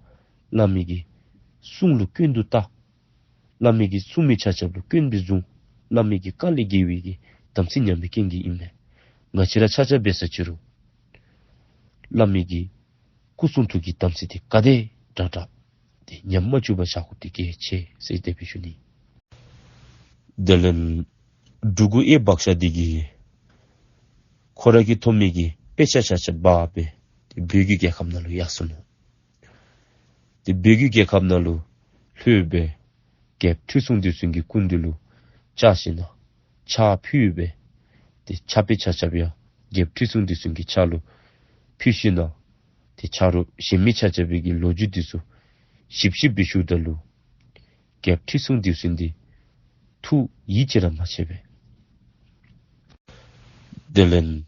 བླ་མའི་གི་གསུང་ལུ་སྐྱོན་དུ་བལྟ། བླ་མའི་གི་གསུང་མི་ཆ་ཁྱབ་ལུ་སྐྱོན་སྦེ་བཟུང་། བླ་མའི་གི་བཀའ་ལས་འགལ་བའི་གི་དམ་ཚིག་ཉམས་པའི་རྐྱེན་གྱིས་ཨིན་མས། ང་བཅས་ར་ཆ་ཁྱབ་འབད་ས་ཅི་རུང་བླ་མའི་གི་སྐུ་གསུང་ཐུགས་ཀྱི་དམ་ཚིག་འདི་ག་དེ་དྲག་དྲག་ཏེ་ཉམས་མ་བཅུག་པར་བཞག་དགོཔ་འདི་གལ་ཆེ་ཟེར་དེ་སྦེ་ཞུ་ནི། དེ་ལས་འབྲུག་གུ་ཨེ་བག་ཤ་འདི་གིས་ཁོ་ར་གིས་ཐོབ་མི་གི་དཔེ་ཆ་ཆ་ཁྱབ་འབག་སྦེ་ཏེ་བོད་ཀྱི་རྒྱལ་ཁབ་ནང་ལུ་ཡར་སོ་ནུག། ཏེ་བོད་ཀྱི་རྒྱལ་ཁབ་ནང་ལུ་ལྷོད་སྦེ་རྒྱལཔོ་ཁྲི་སྲོང་ལྡེའུ་བཙན་གྱི་སྐུ་མདུན་ལུ་བཅར་ཞིནམ་ལས་ཕྱག་ཕུལ་སྦེ་ཏེ་ཕྱག་དཔེ་ཆ་ཁྱབ་ཡང་ རྒྱལཔོ་ཁྲི་སྲོང་ལྡེའུ་བཙན་གྱི་ཕྱག་ལུ་ཕུལ་ཞིནམ་ལས་ཏེ་ཆ་རོགས་གཞན་མི་ཆ་ཁྱབ་ཀྱིས་ལོ་རྒྱུས་འདི་ཚུ་ཞིབ་ཞིབ་སྦེ་ཞུཝ་ད་ལུ་རྒྱལཔོ་ཁྲི་སྲོང་ལྡེའུ་བཙན་འདི་ཐུགས་ཡིད་ཆེས་ར་མ་ཆེས་པས། དེ་ལས་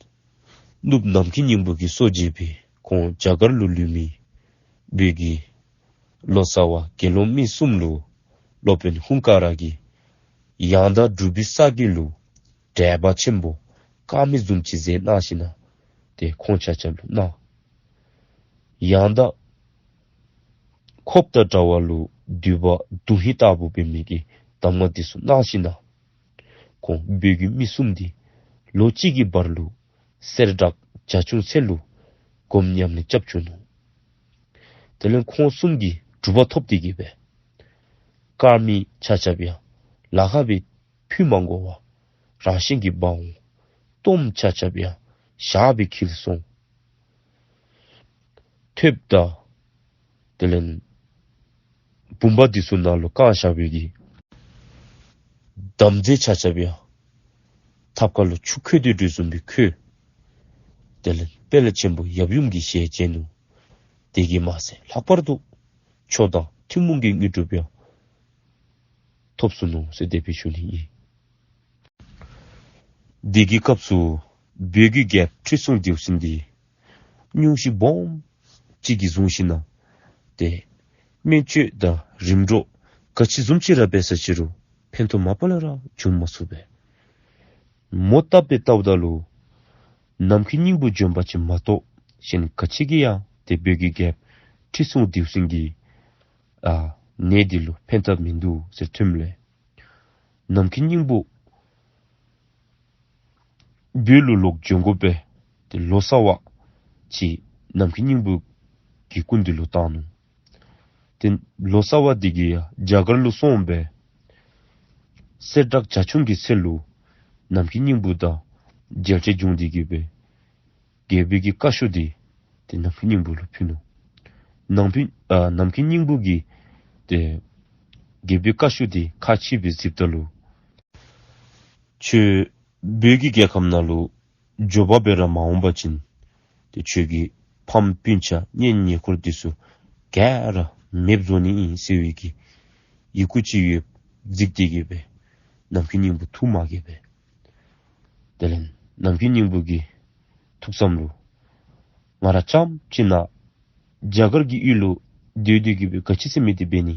ནུབ་ནམ་མཁའི་སྙིང་པོ་གི་སྲོག་བཅད་པའི་ཁོང་རྒྱ་གར་ལུ་ལུས་མི་བོད་ཀྱི་ལོ་ཙཱ་བ་དགེ་སློང་མི་གསུམ་ལུ་སློབ་དཔོན་ཧཱུྃ་ཀ་ར་གིས་ཡང་དག་སྒྲུབ་པའི་ས་གོ་ལུ་འགྲེལ་པ་ཆེན་པོ་དཀར་མེ་བཟུམ་ཅིག་མཛད་གནང་ཞིནམ་ལས་ཏེ་ཁོང་ཆ་ཁྱབ་ལུ་གནང་། ཡང་དག་ཁོབ་དང་འདྲ་བ་ལུ་འདུས་པ་དོན་ཧིང་ལྟ་བུ་འབད་མི་གི་གདམས་ངག་འདི་ཚུ་གནང་ཞིནམ་ལས་ཁོང་བོད་ཀྱི་མི་གསུམ་འདི་ལོ་གཅིག་གི་བར་ལུ་གསེར་བྲག་བྱ་ཁྱུང་ཚལ་ལུ་སྒོམ་ཉམས་ལེན་རྐྱབ་བཅུག་ནུག། དེ་ལས་ཁོང་གསུམ་གྱིས་གྲུབ་པ་ཐོབ་སྟེ་གི་སྦེ་དཀར་མེ་ཆ་ཁྱབ་ཡང་ལཱ་ཁག་སྦེ་ཕུད་མ་དགོ་པར་རང་བཞིན་གྱིས་འབར་འོང་། གཏོརམ་ཆ་ཁྱབ་ཡང་ཞགས་སྦེ་འཁྱིལ་སོང་། ཐོདཔ་དང་དེ་ལས་བུམ་པ་འདི་ཚུ་ནང་ལུ་བཀང་བཞག་པའི་གི་དམ་རྫས་ཆ་ཁྱབ་ཡང་ཐབ་ཁ་ལུ་ཆུ་ཁོལ་ཏེ་འགྲོ་བཟུམ་སྦེ་ཁོལ། དེ་ལས་དཔལ་ཆེན་པོ་ཡབ་ཡུམ་གྱི་ཞལ་མཇལ་ནུག། དེ་གིས་མ་ཚད་ལྷག་པར་དུ་མཆོག་དང་ཐུན་མོང་གི་དངོས་གྲུབ་ཡང་ཐོབ་ཚུགས་ནུག་ཟེར་དེ་སྦེ་ཞུ་ནི་ཨིན། དེ་གི་སྐབས་སུ་བོད་ཀྱི་རྒྱལཔོ་ཁྲི་སྲོང་ལྡེའུ་བཙན་འདི་སྙུང་གཞི་སྦོམ་ཅིག་གིས་བཟུང་ཞིནམ་ལས་ཏེ་སྨན་བཅོས་དང་རིམ་གྲོ་ག་ཅི་བཟུམ་ཅིག་ར་འབད་ས་ཅི་རུང་ཕན་ཐོགས་མ་པ་ལས་ར་བྱུང་མ་ཚུགས་པས། མོ་བཏབ་སྦེ་བལྟཝ་ད་ལུ་ནམ་མཁའི་སྙིང་པོ་བྱོན་པ་ཅིག་མ་གཏོགས་གཞན་ག་ཅི་གིས་ཡང་ཏེ་བོད་ཀྱི་རྒྱལཔོ་ཁྲི་སྲོང་ལྡེའུ་བཙན་གྱི་ཨ་ནད་འདི་ལུ་ཕན་ཐབས་མིན་འདུག་ཟེར་ཐོནམ་ལས་ནམ་མཁའི་སྙིང་པོ་བོད་ལུ་ལོག་བྱོན་དགོ་པས། ཏེ་ལོ་ཙཱ་བ་ཅིག་ནམ་མཁའི་སྙིང་པོ་གི་སྐུ་མདུན་ལུ་བཏང་ནུག། ཏེ་ལོ་ཙཱ་བ་འདི་གིས་ཡང་རྒྱ་གར་ལུ་སོང་སྦེ་གསེར་བྲག་བྱ་ཁྱུང་གི་ཚལ་ལུ་ནམ་མཁའི་སྙིང་པོ་དང་མཇལ་ཕྱད་བྱུང་སྟེ་གི་སྦེ་རྒྱལ་པོའི་གི་བཀའ་ཤོག་འདི་ཏེ་ནམ་མཁའི་སྙིང་པོ་ལུ་ཕུལ་ནུག། ནམ་མཁའི་ཨ་ནམ་མཁའི་སྙིང་པོ་གིས་ཏེ་རྒྱལ་པོའི་བཀའ་ཤོག་འདི་ཁ་ཕྱེ་སྦེ་གཟིགསཔ་ད་ལུ་ཁྱོད་བོད་ཀྱི་རྒྱལ་ཁམས་ནང་ལུ་འབྱོར་པ་སྦེ་ར་མ་འོང་པ་ཅིན་ཏེ་ཁྱོད་ཀྱི་ཕམ་སྤུན་ཆ་གཉེན་ཉེ་འཁོར་འདི་ཚུ་ག་ར་མེདཔ་བཟོ་ནི་ཨིན་ཟེར་བའི་གི་ཡི་གུ་ཅིག་ཡོདཔ་གཟིགས་ཏེ་གི་སྦེ་ནམ་མཁའི་སྙིང་པོ་ཐུགས་མ་དགྱེས་པས། དེ་ལས་ནམ་མཁའི་སྙིང་པོ་གི་ཐུགས་བསམ་ལུ་ང་ར་རྐྱངམ་ཅིག་ནཱ་རྒྱ་གར་གྱི་ཡུལ་ལུ་སྡོད་སྡོད་ཀྱི་སྦེ་ག་ཅི་ཟེར་མི་འདི་འབད་ནི།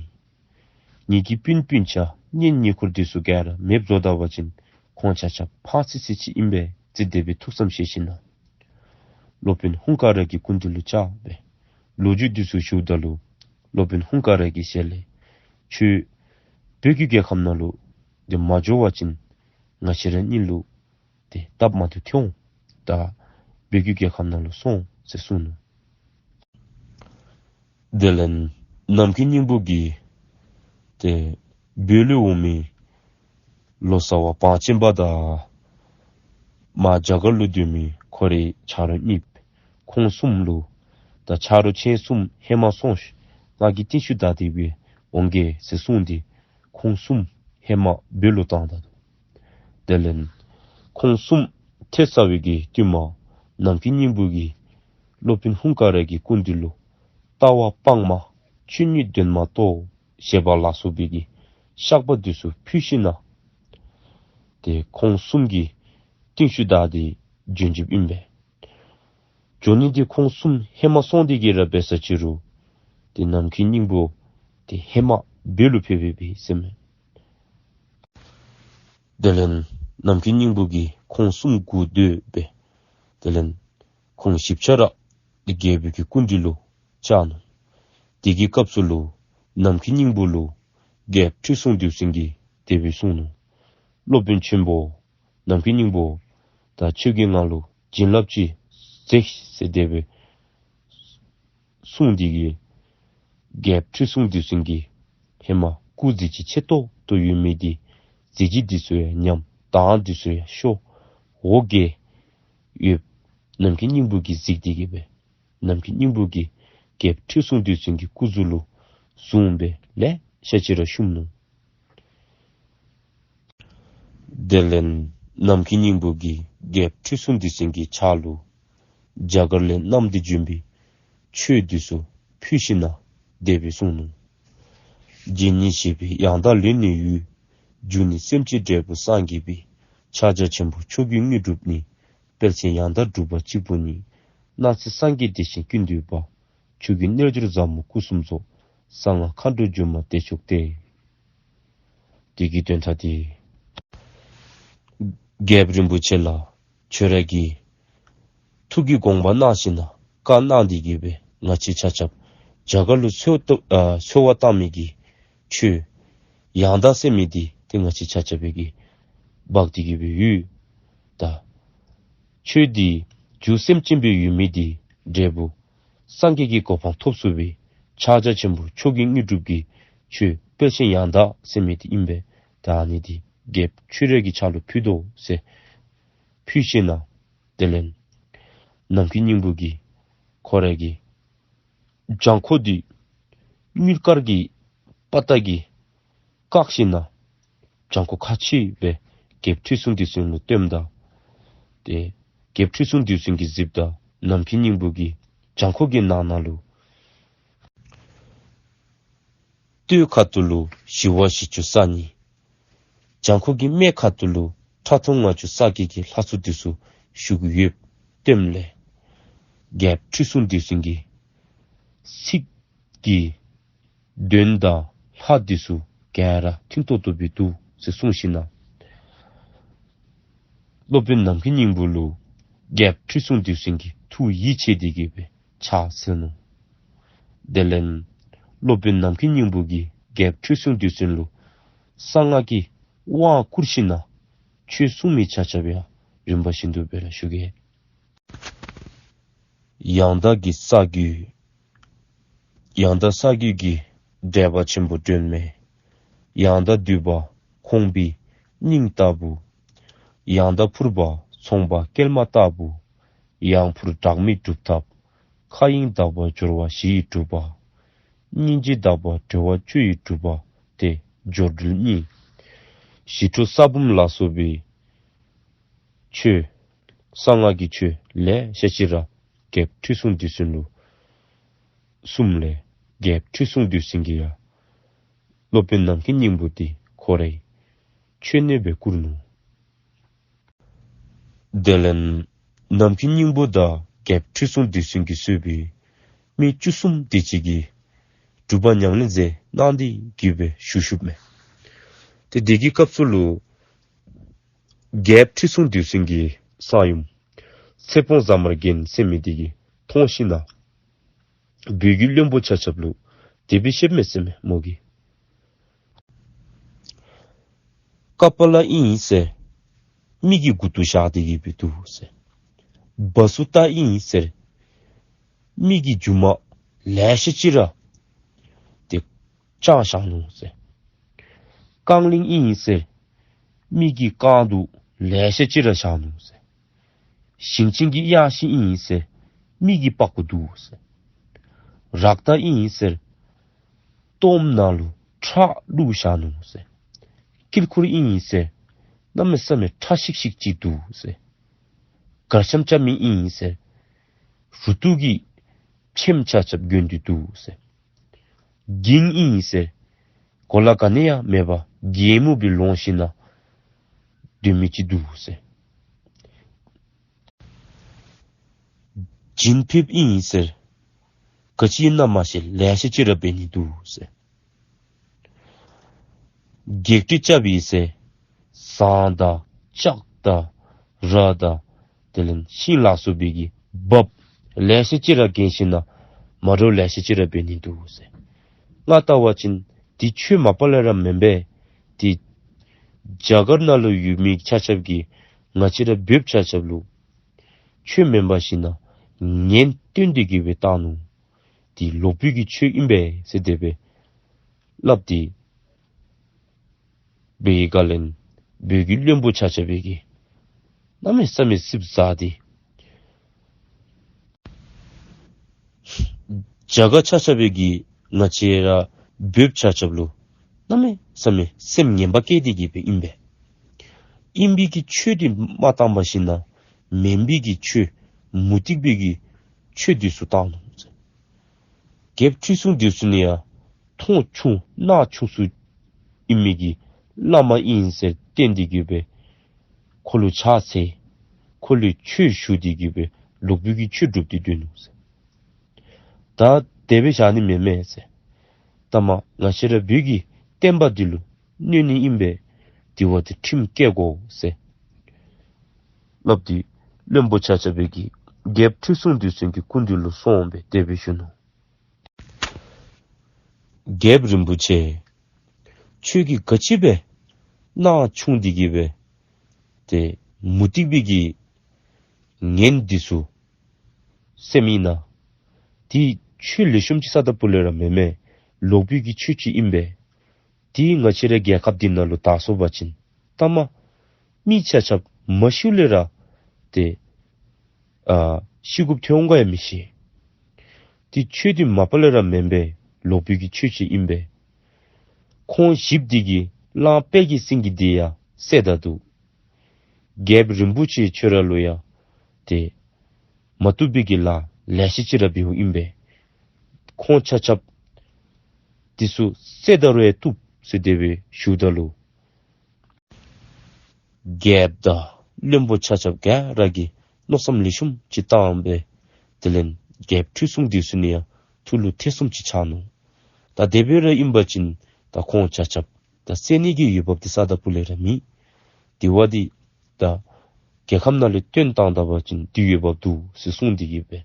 ངེ་གི་སྤུན་སྤུན་ཆ་གཉེན་ཉེ་འཁོར་འདི་ཚུ་ག་ར་མེདཔ་བཟོ་ད་པ་ཅིན་ཁོང་ཆ་ཁྱབ་ཕངས་སི་སི་ཅིག་ཨིན་པས་ཟེར་དེ་སྦེ་ཐུགས་བསམ་བཞེས་ཞིནམ་ལས་སློབ་དཔོན་ཧཱུྃ་ཀ་ར་གི་སྐུ་མདུན་ལུ་བཅར་སྦེ་ལོ་རྒྱུས་འདི་ཚུ་ཞུཝ་ད་ལུ་སློབ་དཔོན་ཧཱུྃ་ཀ་ར་གི་ཞལ་ལས་ཁྱོད་བོད་ཀྱི་རྒྱལ་ཁམས་ནང་ལུ་ཏེ་མ་འགྱོ་བ་ཅིན་ང་བཅས་ར་གཉིས་ལུ་ཏེ་སྟབས་མ་བདེཝ་ཐོན་འོང་། ད་བོད་ཀྱི་རྒྱལ་ཁམས་ནང་ལུ་སོང་ཟེར་གསུངས་ནུག། དེ་ལས་ནམ་མཁའི་སྙིང་པོ་གིས་ཏེ་བོད་ལས་འོང་མི་ལོ་ཙཱ་བ་བང་ཆེན་པ་དང་མར་རྒྱ་གར་ལུ་སྡོད་མི་ཁོ་རའི་ཆ་རོགས་གཉིས་ཁོང་གསུམ་ལུ་ད་ཆ་རོགས་ཁྱེད་གསུམ་ཧེ་མ་སོང་ཤིག། ང་གིས་རྟིང་ཤུལ་བདའ་སྟེ་སྦེ་འོང་གེ་ཟེར་གསུངས་ཏེ་ཁོང་གསུམ་ཧེ་མ་བོད་ལུ་བཏང་ད་ནུག། དེ་ལས་ཁོང་གསུམ་ཐལ་ཚར་བའི་གི་དུས་མ་ནམ་མཁའི་སྙིང་པོ་གིས་སློབ་དཔོན་ཧཱུྃ་ཀ་ར་གི་སྐུ་མདུན་ལུ་ལྟ་བ་སྤངས་མ་ཆོས་ཉིད་དོན་མ་རྟོགས་ཞེས་པ་ལ་སོགས་པའི་གི་བཤགས་པ་འདི་ཚུ་ཕུལ་ཞིནམ་ལས་ཏེ་ཁོང་གསུམ་གྱིས་རྟིང་ཤུལ་བདའ་སྟེ་བྱོན་བྱོནམ་ཨིན་པས། བྱོན་ནི་འདི་ཁོང་གསུམ་ཧེ་མ་སོང་སྟེ་གི་ར་འབད་ས་ཅི་རུང་ཏེ་ནམ་མཁའི་སྙིང་པོ་ཏེ་ཧེ་མ་བོད་ལུ་ཕེབས་ཕེབས་པས་ཟེར་མས། དེ་ལས་ནམ་མཁའི་སྙིང་པོ་གིས་ཁོང་གསུམ་སྒུག་སྡོད་སྦེ་དེ་ལས་ཁོང་བཞི་ཆ་ར་རྒྱལ་པོའི་གི་སྐུ་མདུན་ལུ་བཅར་ནུག། དེ་གི་སྐབས་སུ་ལུ་ནམ་མཁའི་སྙིང་པོ་ལུ་རྒྱལཔོ་ཁྲི་སྲོང་ལྡེའུ་བཙན་གྱིས་དེ་སྦེ་གསུངས་ནུག། སློབ་དཔོན་ཆེན་པོ་ནམ་མཁའི་སྙིང་པོ་ད་ཁྱོད་ཀྱིས་ང་ལུ་བྱིན་རླབས་ཅིག་མཛད་ཟེར་དེ་སྦེ་གསུངས་ཏེ་གི་རྒྱལཔོ་ཁྲི་སྲོང་ལྡེའུ་བཙན་གྱིས་ཧེ་མ་སྐུ་གཟི་བརྗིད་ཆེ་ཏོག་ཏོ་ཡོད་མི་འདི་གཟི་བརྗིད་འདི་ཚུ་ཡང་ཉམས་མདངས་འདི་ཚུ་ཡང་ཤོར། འོ་གེ་ཡོདཔ་ནམ་མཁའི་སྙིང་པོ་གིས་གཟིགས་ཏེ་གི་སྦེ་ནམ་མཁའི་སྙིང་པོ་གིས་རྒྱལཔོ་ཁྲི་སྲོང་ལྡེའུ་བཙན་གྱི་སྐུ་གཟུགས་ལུ་བཟུང་སྦེ་ལེ་ཤ་ཅིག་ར་བཤུམས་ནུག། དེ་ལས་ ནམ་མཁའི་སྙིང་པོ་གིས་རྒྱལཔོ་ཁྲི་སྲོང་ལྡེའུ་བཙན་གྱི་ཕྱག་ལུ་རྒྱ་གར་ལས་བསྣམས་ཏེ་བྱོན་པའི་ཆོས་འདི་ཚུ་ཕུལ་ཞིནམ་ལས་དེ་སྦེ་གསུངས་ནུག། རྗེ་ཉིད་བཞད་པའི་ཡང་དག་ལུས་ནི་ཡོད། རྒྱུ་ནི་སེམས་ཅན་འབྲས་བུ་སངས་རྒྱས་པའི། ཕྱག་རྒྱ་ཆེན་པོ་མཆོག་གི་དངོས་གྲུབ་ནི། དཔལ་ཆེན་ཡང་དག་གྲུབ་པ་གཅིག་པུ་ཉིད། སྣང་སྲིད་སངས་རྒྱས་བདེ་ཆེན་ཀུན་འདུས་པ། ཆོས་ཀྱི་རྣལ་འབྱོར་ཟབ་མོ་སྐུ་གསུམ་རྫོགས། གསང་སྔགས་མཁའ་འགྲོ་སྒྱུ་མ་བདེ་མཆོག་སྟེ། དེ་གི་དོན་དག་འདི་རྒྱལཔོ་རིན་པོ་ཆེ་ལགས་ཁྱོད་ར་གིས་ཐུགས་ཀྱི་དགོངས་པ་གནང་ཞིནམ་ལས་བཀའ་གནང་སྟེ་གི་སྦེ་ང་བཅས་ཆ་ཁྱབ་རྒྱ་གར་ལུ་འཚོལ་བ་ཨ་འཚོལ་བ་བཏང་མི་གི་ཆོས་ཡང་དག་ཟེར་མི་འདི་ཏེ་ང་བཅས་ཆ་ཁྱབ་ཀྱིས་འབག་སྟེ་གི་སྦེ་ཡོད། ད་ཆོས་འདི་རྒྱུ་སེམས་ཅན་སྦེ་ཡོད་མི་འདི་འབྲས་བུ་སངས་རྒྱས་ཀྱི་གོ་འཕང་ཐོབ་ཚུགས་པའི་ཕྱག་རྒྱ་ཆེན་པོ་མཆོག་གི་དངོས་གྲུབ་ཀྱི་ཆོས་དཔལ་ཆེན་ཡང་དག་ཟེར་མི་འདི་ཨིན་པས། ད་ཨ་ནི་འདི་རྒྱལཔོ་ཁྱོད་ར་གི་ཕྱག་ལུ་ཕུལ་དོ་ཟེར་ཕུལ་ཞིནམ་ལས་དེ་ལས་ནམ་མཁའི་སྙིང་པོ་གིས་ཁོ་ར་གི་བྱང་ཁོག་འདི་དངུལ་དཀར་གྱི་པ་ཏ་གིས་བཀག་ཞིནམ་ལས་བྱང་ཁོག་ཁ་ཕྱེ་སྦེ་རྒྱལཔོ་ཁྲི་སྲོང་ལྡེའུ་བཙན་ལུ་སྟོནམ་ད། ཏེ་རྒྱལཔོ་ཁྲི་སྲོང་ལྡེའུ་བཙན་གྱིས་གཟིགསཔ་ད་ནམ་མཁའི་སྙིང་པོ་གིས་བྱང་ཁོག་གི་ནང་ན་ལུ་སྟོད་ཁ་ཐུག་ལུ་ཞི་བ་བཞི་བཅུ་རྩ་གཉིས། བྱང་ཁོག་གི་སྨད་ཁ་ཐུག་ལུ་ཁྲག་འཐུང་ལྔ་བཅུ་རྩ་བརྒྱད་ཀྱི་ལྷ་ཚོགས་འདི་ཚུ་བཞུགས་ཡོདཔ་སྟོནམ་ལས་རྒྱལཔོ་ཁྲི་སྲོང་ལྡེའུ་བཙན་གྱིས་ཚིག་གི་དོན་དང་ལྷ་འདི་ཚུ་ག་ར་མཐུན་ཏོག་ཏོ་སྦེ་འདུག་ཟེར་གསུངས་ཞིནམ་ལས་སློབ་དཔོན་ནམ་མཁའི་སྙིང་པོ་ལུ་རྒྱལཔོ་ཁྲི་སྲོང་ལྡེའུ་བཙན་གྱིས་ཐུགས་ཡིད་ཆེས་ཏེ་གི་སྦེ་ཕྱག་འཚལ་ནུག། དེ་ལས་སློབ་དཔོན་ནམ་མཁའི་སྙིང་པོ་གིས་རྒྱལཔོ་ཁྲི་སྲོང་ལྡེའུ་བཙན་ལུ་གསང་སྔགས་ཀྱི་དབང་བསྐུར་ཞིནམ་ལས་ཆོས་གསུང་མི་ཆ་ཁྱབ་ཡང་རིམ་པ་བཞིན་དུ་སྦེ་ར་ཞུ་གེ། ཡང་དག་གི་རྩ་རྒྱུད། ཡང་དག་རྩ་རྒྱུད་ཀྱི་འགྲེལ་པ་ཆེན་པོ་སྒྲོན་མེ། ཡང་དག་བསྡུས་པ་ཁོང་པའི་སྙིང་ལྟ་བུ། ཡང་དག་ཕུར་པ་ཚོང་པ་སྐྱེལ་མ་ལྟ་བུ། ཡང་ཕུར་དག་མེད་སྒྲུབ་ཐབས། མཁའ་དབྱིངས་དག་པ་སྦྱོར་བ་བཞི་ཡིས་གྲུབ་པ། སྙིང་རྗེ་དག་པ་གྲོལ་བ་བཅུ་ཡིས་གྲུབ་པ་སྟེ་སྦྱོར་སྒྲོལ་གཉིས། ཞི་ཁྲོ་ས་བུམ་ལ་སོགས་པའི་ཆོས་གསང་སྔགས་ཀྱི་ཆོས་ལེ་ཤ་ཅིག་ར་རྒྱལཔོ་ཁྲི་སྲོང་ལྡེའུ་བཙན་ལུ་གསུངམ་ལས་རྒྱལཔོ་ཁྲི་སྲོང་ལྡེའུ་བཙན་གྱིས་ཡང་སློབ་དཔོན་ནམ་མཁའི་སྙིང་པོ་འདི་ཁོ་རའི་མཆོད་གནས་སྦེ་བཀུར་ནུག། དེ་ལས་ནམ་མཁའི་སྙིང་པོ་དང་རྒྱལཔོ་ཁྲི་སྲོང་ལྡེའུ་བཙན་གྱིས་གཙོས་པའི་མི་བཅུ་གསུམ་དེ་ཅིག་གིས་སྒྲུབ་པ་ཉམས་ལེན་མཛད་གནང་སྟེ་གི་སྦེ་བཞུགས་བཞུགསཔ་མས། ཏེ་དེ་གི་སྐབས་སུ་ལུ་རྒྱལཔོ་ཁྲི་སྲོང་ལྡེའུ་བཙན་གྱི་གསང་ཡུམ་ཚེ་སྤོང་ཟ་མར་རྒྱན་ཟེར་མི་དེ་གིས་མཐོང་ཞིནམ་ལས་བོད་ཀྱི་བློན་པོ་ཆ་ཁྱབ་ལུ་དེ་སྦེ་བཤདཔ་མས་ཟེར་མས་མོ་གིས། ཀ་པཱ་ལ་ཨིན་ཟེར་མི་གི་མགུ་ཏོ་བཞག་སྟེ་གི་སྦེ་འདུག་ཟེར། བ་སུ་ཏ་ཨིན་ཟེར་མི་གི་མཇུག་མ་ལེ་ཤ་ཅིག་ར་ཏེ་བཅག་བཞག་ནུག་ཟེར། རྐང་གླིང་ཨིན་ཟེར་མི་གི་རྐང་དུང་ལེ་ཤ་ཅིག་ར་བཞག་ནུག་ཟེར། ཞིང་ཆེན་གྱི་གཡང་ཤིང་ཨིན་ཟེར་མི་གི་པགས་ཀོ་འདུག་ཟེར། རཀྟ་ཨིན་ཟེར་གཏོརམ་ནང་ལུ་ཁྲག་བླུགས་བཞག་ནུག་ཟེར། དཀྱིལ་འཁོར་ཨིན་ཟེར་གནམ་མེད་ས་མེད་ཁྲ་ཤིག་ཤིག་ཅིག་འདུག་ཟེར། གར་འཆམ་རྐྱབ་མི་ཨིན་ཟེར་རུ་ཏོ་གི་ཕྱེངམ་ཆ་ཁྱབ་གྱོན་ཏེ་འདུག་ཟེར། འགྱིང་ཨིན་ཟེར་གོ་ལ་ག་ནི་ཡང་མེད་པར་སྒྱེ་མོ་སྦེ་ལོང་ཞིནམ་ལས་སྡོད་མི་ཅིག་འདུག་ཟེར། བྱིན་ཕེབས་ཨིན་ཟེར་ག་ཅི་ཨིན་ན་མ་ཤེས་ལེ་ཤ་ཅིག་ར་འབད་ནི་འདུག་ཟེར། བགེགས་བསྐྲད་རྐྱབ་ཨིན་ཟེར་ཟངས་དང་ལྕགས་དང་ར་དང་དེ་ལས་ཤིང་ལ་སོགས་པའི་གི་རྦབ་ལེ་ཤ་ཅིག་ར་གྱོན་ཞིནམ་ལས་མ་འདྲཝ་ལེ་ཤ་ཅིག་ར་འབད་ནི་འདུག་ཟེར། ང་ལྟ་བ་ཅིན་འདི་ཆོས་མ་པ་ལས་ར་མེན་པས། འདི་རྒྱ་གར་ནང་ལུ་ཡོད་མི་ཆ་ཁྱབ་ཀྱིས་ང་བཅས་ར་བོདཔ་ཆ་ཁྱབ་ལུ་ཆོས་མེན་པ་ཞིནམ་ལས་ངན་སྟོན་ཏེ་གི་སྦེ་བཏང་ནུག། འདི་ལོག་པའི་གི་ཆོས་ཨིན་པས་ཟེར་དེ་སྦེ་སླབ་སྟེ་འབད་བའི་སྒང་ལས་བོད་ཀྱི་བློན་པོ་ཆ་ཁྱབ་ཀྱིས་གནམ་མེད་ས་མེད་སེམས་ཟ་སྟེ་རྒྱ་གར་ཆ་ཁྱབ་ཀྱིས་ང་བཅས་ར་བོདཔ་ཆ་ཁྱབ་ལུ་གནམ་མེད་ས་མེད་སེམས་ངན་པ་སྐྱེས་ཏེ་གི་སྦེ་ཨིན་པས། ཨིན་པའི་གི་ཆོས་འདི་མ་བཏང་བ་ཞིན་ན་མེན་པའི་གི་ཆོས་མུ་སྟེགས་པའི་གི་ཆོས་འདི་ཚུ་བཏང་ནུག་ཟེར། རྒྱལཔོ་ཁྲི་སྲོང་ལྡེའུ་བཙན་ཡང་མཐོང་ཆུང་སྣང་ཆུང་སུ་ཨིན་མི་གི་བླ་མ་ཨིན་ཟེར་བསྟན་ཏེ་གི་སྦེ་ཁོ་ལུ་ཕྱག་འཚལ། ཁོ་ལུ་ཆོས་ཞུ་སྟེ་གི་སྦེ་ལོག་པའི་གི་ཆོས་སྒྲུབ་སྟེ་སྡོད་ནུག་ཟེར། ད་དེ་སྦེ་བཞག་ནི་མེན་མས་ཟེར། ད་མ་ང་བཅས་ར་བོད་ཀྱི་བསྟན་པ་འདི་ལུ་གནོད་ནི་ཨིན་པས། དེ་བ་འདི་ཁྲིམས་བཀལ་དགོ་ཟེར་སླབ་སྟེ་བློན་པོ་ཆ་ཁྱབ་ཀྱིས་རྒྱལཔོ་ཁྲི་སྲོང་ལྡེའུ་བཙན་གྱི་སྐུ་མདུན་ལུ་སོང་སྦེ་དེ་སྦེ་ཞུ་ནུག། རྒྱལཔོ་རིན་པོ་ཆེ། ཁྱོད་ཀྱིས་ག་ཅི་སྦེ་སྣང་ཆུང་སྟེ་གི་སྦེ་ཏེ་མུ་སྟེགས་པའི་གི་ངན་འདི་ཚུ་སེམས་ཨིན་ན། དེ་ཆོས་ལེགས་ཤོམ་ཅིག་ས་ད་པུ་ལས་ར་མེན་མས། ལོག་པའི་གི་ཆོས་ཅིག་ཨིན་པས། དེ་ང་བཅས་ར་རྒྱལ་ཁབ་འདི་ནང་ལུ་དར་སོང་པ་ཅིན་ད་མ་མི་ཆ་ཁྱབ་མ་ཤིཝ་ལས་ར་ཏེ་ཨ་ཤི་དགོཔ་ཐོན་འོང་ག་ཡང་མི་ཤེས། དེ་ཆོས་འདི་མ་པ་ལས་ར་མེན་པས། ལོག་པའི་གི་ཆོས་ཅིག་ཨིན་པས། ཁོང་བཞིཔ་འདི་གིས་གླང་དཔལ་གྱི་སེང་གེ་འདི་ཡང་བསད་ད་ནུག། རྒྱལཔོ་རིན་པོ་ཆེ་ཁྱོད་ར་ལུ་ཡང་ཏེ་མ་བཏུབ་པའི་གི་ལཱ་ལེ་ཤ་ཅིག་ར་འབདཝ་ཨིན་པས། ཁོང་ཆ་ཁྱབ་འདི་ཚུ་བསད་ད་རུང་ཡང་བཏུབ་ཟེར་དེ་སྦེ་ཞུཝ་ད་ལུ་རྒྱལཔོ་དང་བློན་པོ་ཆ་ཁྱབ་ག་ར་གིས་མནོ་བསམ་ལེགས་ཤོམ་ཅིག་བཏང་སྦེ་དེ་ལས་རྒྱལཔོ་ཁྲི་སྲོང་ལྡེའུ་བཙན་ཡང་ཐུགས་ལུ་ཐེ་ཚོམ་ཅིག་ཆགས་ནུག། ད་དེ་སྦེ་ར་ཨིན་པ་ཅིན་ད་ཁོང་ཆ་ཁྱབ་ད་བསད་ནི་གི་འོས་འབབ་འདི་ས་ད་པུ་ལས་ར་མེད། དེ་བ་འདི་ད་རྒྱལ་ཁམས་ནང་ལས་བཏོན་བཏང་ད་པ་ཅིན་དེ་འོས་འབབ་འདུག་ཟེར་གསུངས་ཏེ་གི་སྦེ་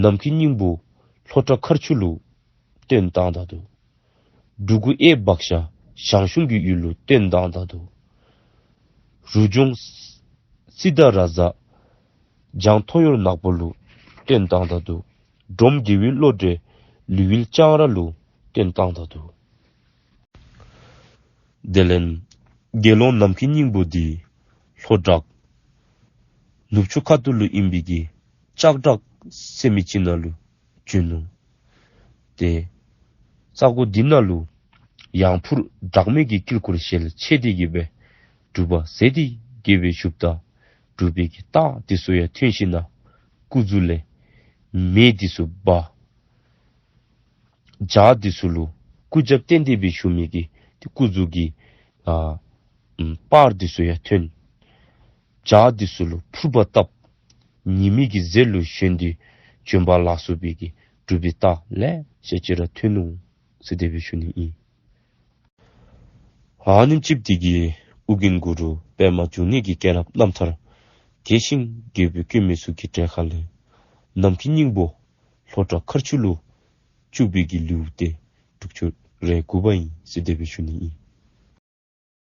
ནམ་མཁའི་སྙིང་པོ་ལྷོ་བྲག་མཁར་ཆུ་ལུ་བཏོན་བཏང་ད་ནུག། འབྲུ་གུ་ཨེ་བག་ཤ་ཞང་ཞུང་གི་ཡུལ་ལུ་བཏོན་བཏང་ད་ནུག། རུ་ལྗོངས་སི་ཏ་ར་ཛ་བྱང་ཐོ་ཡོར་ནག་པོ་ལུ་བཏོན་བཏང་ད་ནུག། འབྲོམ་དགེ་བའི་བློ་གྲོས་ལུས་ཡུལ་ལྕང་ར་ལུ་བཏོན་བཏང་ད་ནུག། དེ་ལས་དགེ་སློང་ནམ་མཁའི་སྙིང་པོ་འདི་ལྷོ་བྲག་ནུབ་ཕྱོགས་ཁ་ཐུག་ལུ་ཨིན་པའི་གི་ལྕགས་བྲག་ཟེར་མི་ཅིག་ནང་ལུ་བྱོན་ནུག། ཏེ་ས་གོ་འདི་ནང་ལུ་ཡང་ཕུར་སྦྲགས་མའི་གི་དཀྱིལ་འཁོར་ཞལ་ཕྱེ་སྟེ་གི་སྦེ་སྒྲུབ་པ་མཛད་དེ་གི་སྦེ་བཞུགསཔ་ད་སྒྲུབ་པའི་གི་རྟགས་འདི་ཚུ་ཡང་ཐོན་ཞིན་ན་སྐུ་གཟུགས་ལས་མེ་འདི་ཚུ་འབར། བྱག་འདི་ཚུ་ལུ་སྐུ་རྒྱབ་བརྟེན་ཏེ་སྦེ་བཞུགས་མི་གི་ཏེ་སྐུ་གཟུགས་ཀྱི་ཨ་ཨམ་པར་འདི་ཚུ་ཡང་ཐོན། བྱག་འདི་ཚུ་ལུ་ཕུར་པ་བཏབ། ཉི་མའི་གི་ཟེར་ལུ་ཞོན་ཏེ་བྱོན་པ་ལ་སོགས་པའི་གི་སྒྲུབ་པའི་རྟགས་ལེ་ཤ་ཅིག་ར་ཐོན་ནུག་ཟེར་དེ་སྦེ་ཞུ་ནི་ཨིན། ཨ་ནེམ་ཅིག་འདི་གིས་ཨོ་རྒྱན་གུ་རུ་པདྨ་འབྱུང་གནས་ཀྱི་སྐྱེས་རབས་རྣམ་ཐར་རྒྱས་ཤིང་རྒྱས་པར་བཀོད་མི་ཚུ་གི་གྲས་ཁ་ལས་ནམ་མཁའི་སྙིང་པོ་ལྷོ་བྲག་མཁར་ཆུ་ལུ་སྤྱུགས་པའི་གི་ལེའུ་སྟེ་དྲུག་ཅུ་རེ་དགུ་པ་ཨིན་ཟེར་དེ་སྦེ་ཞུ་ནི་ཨིན།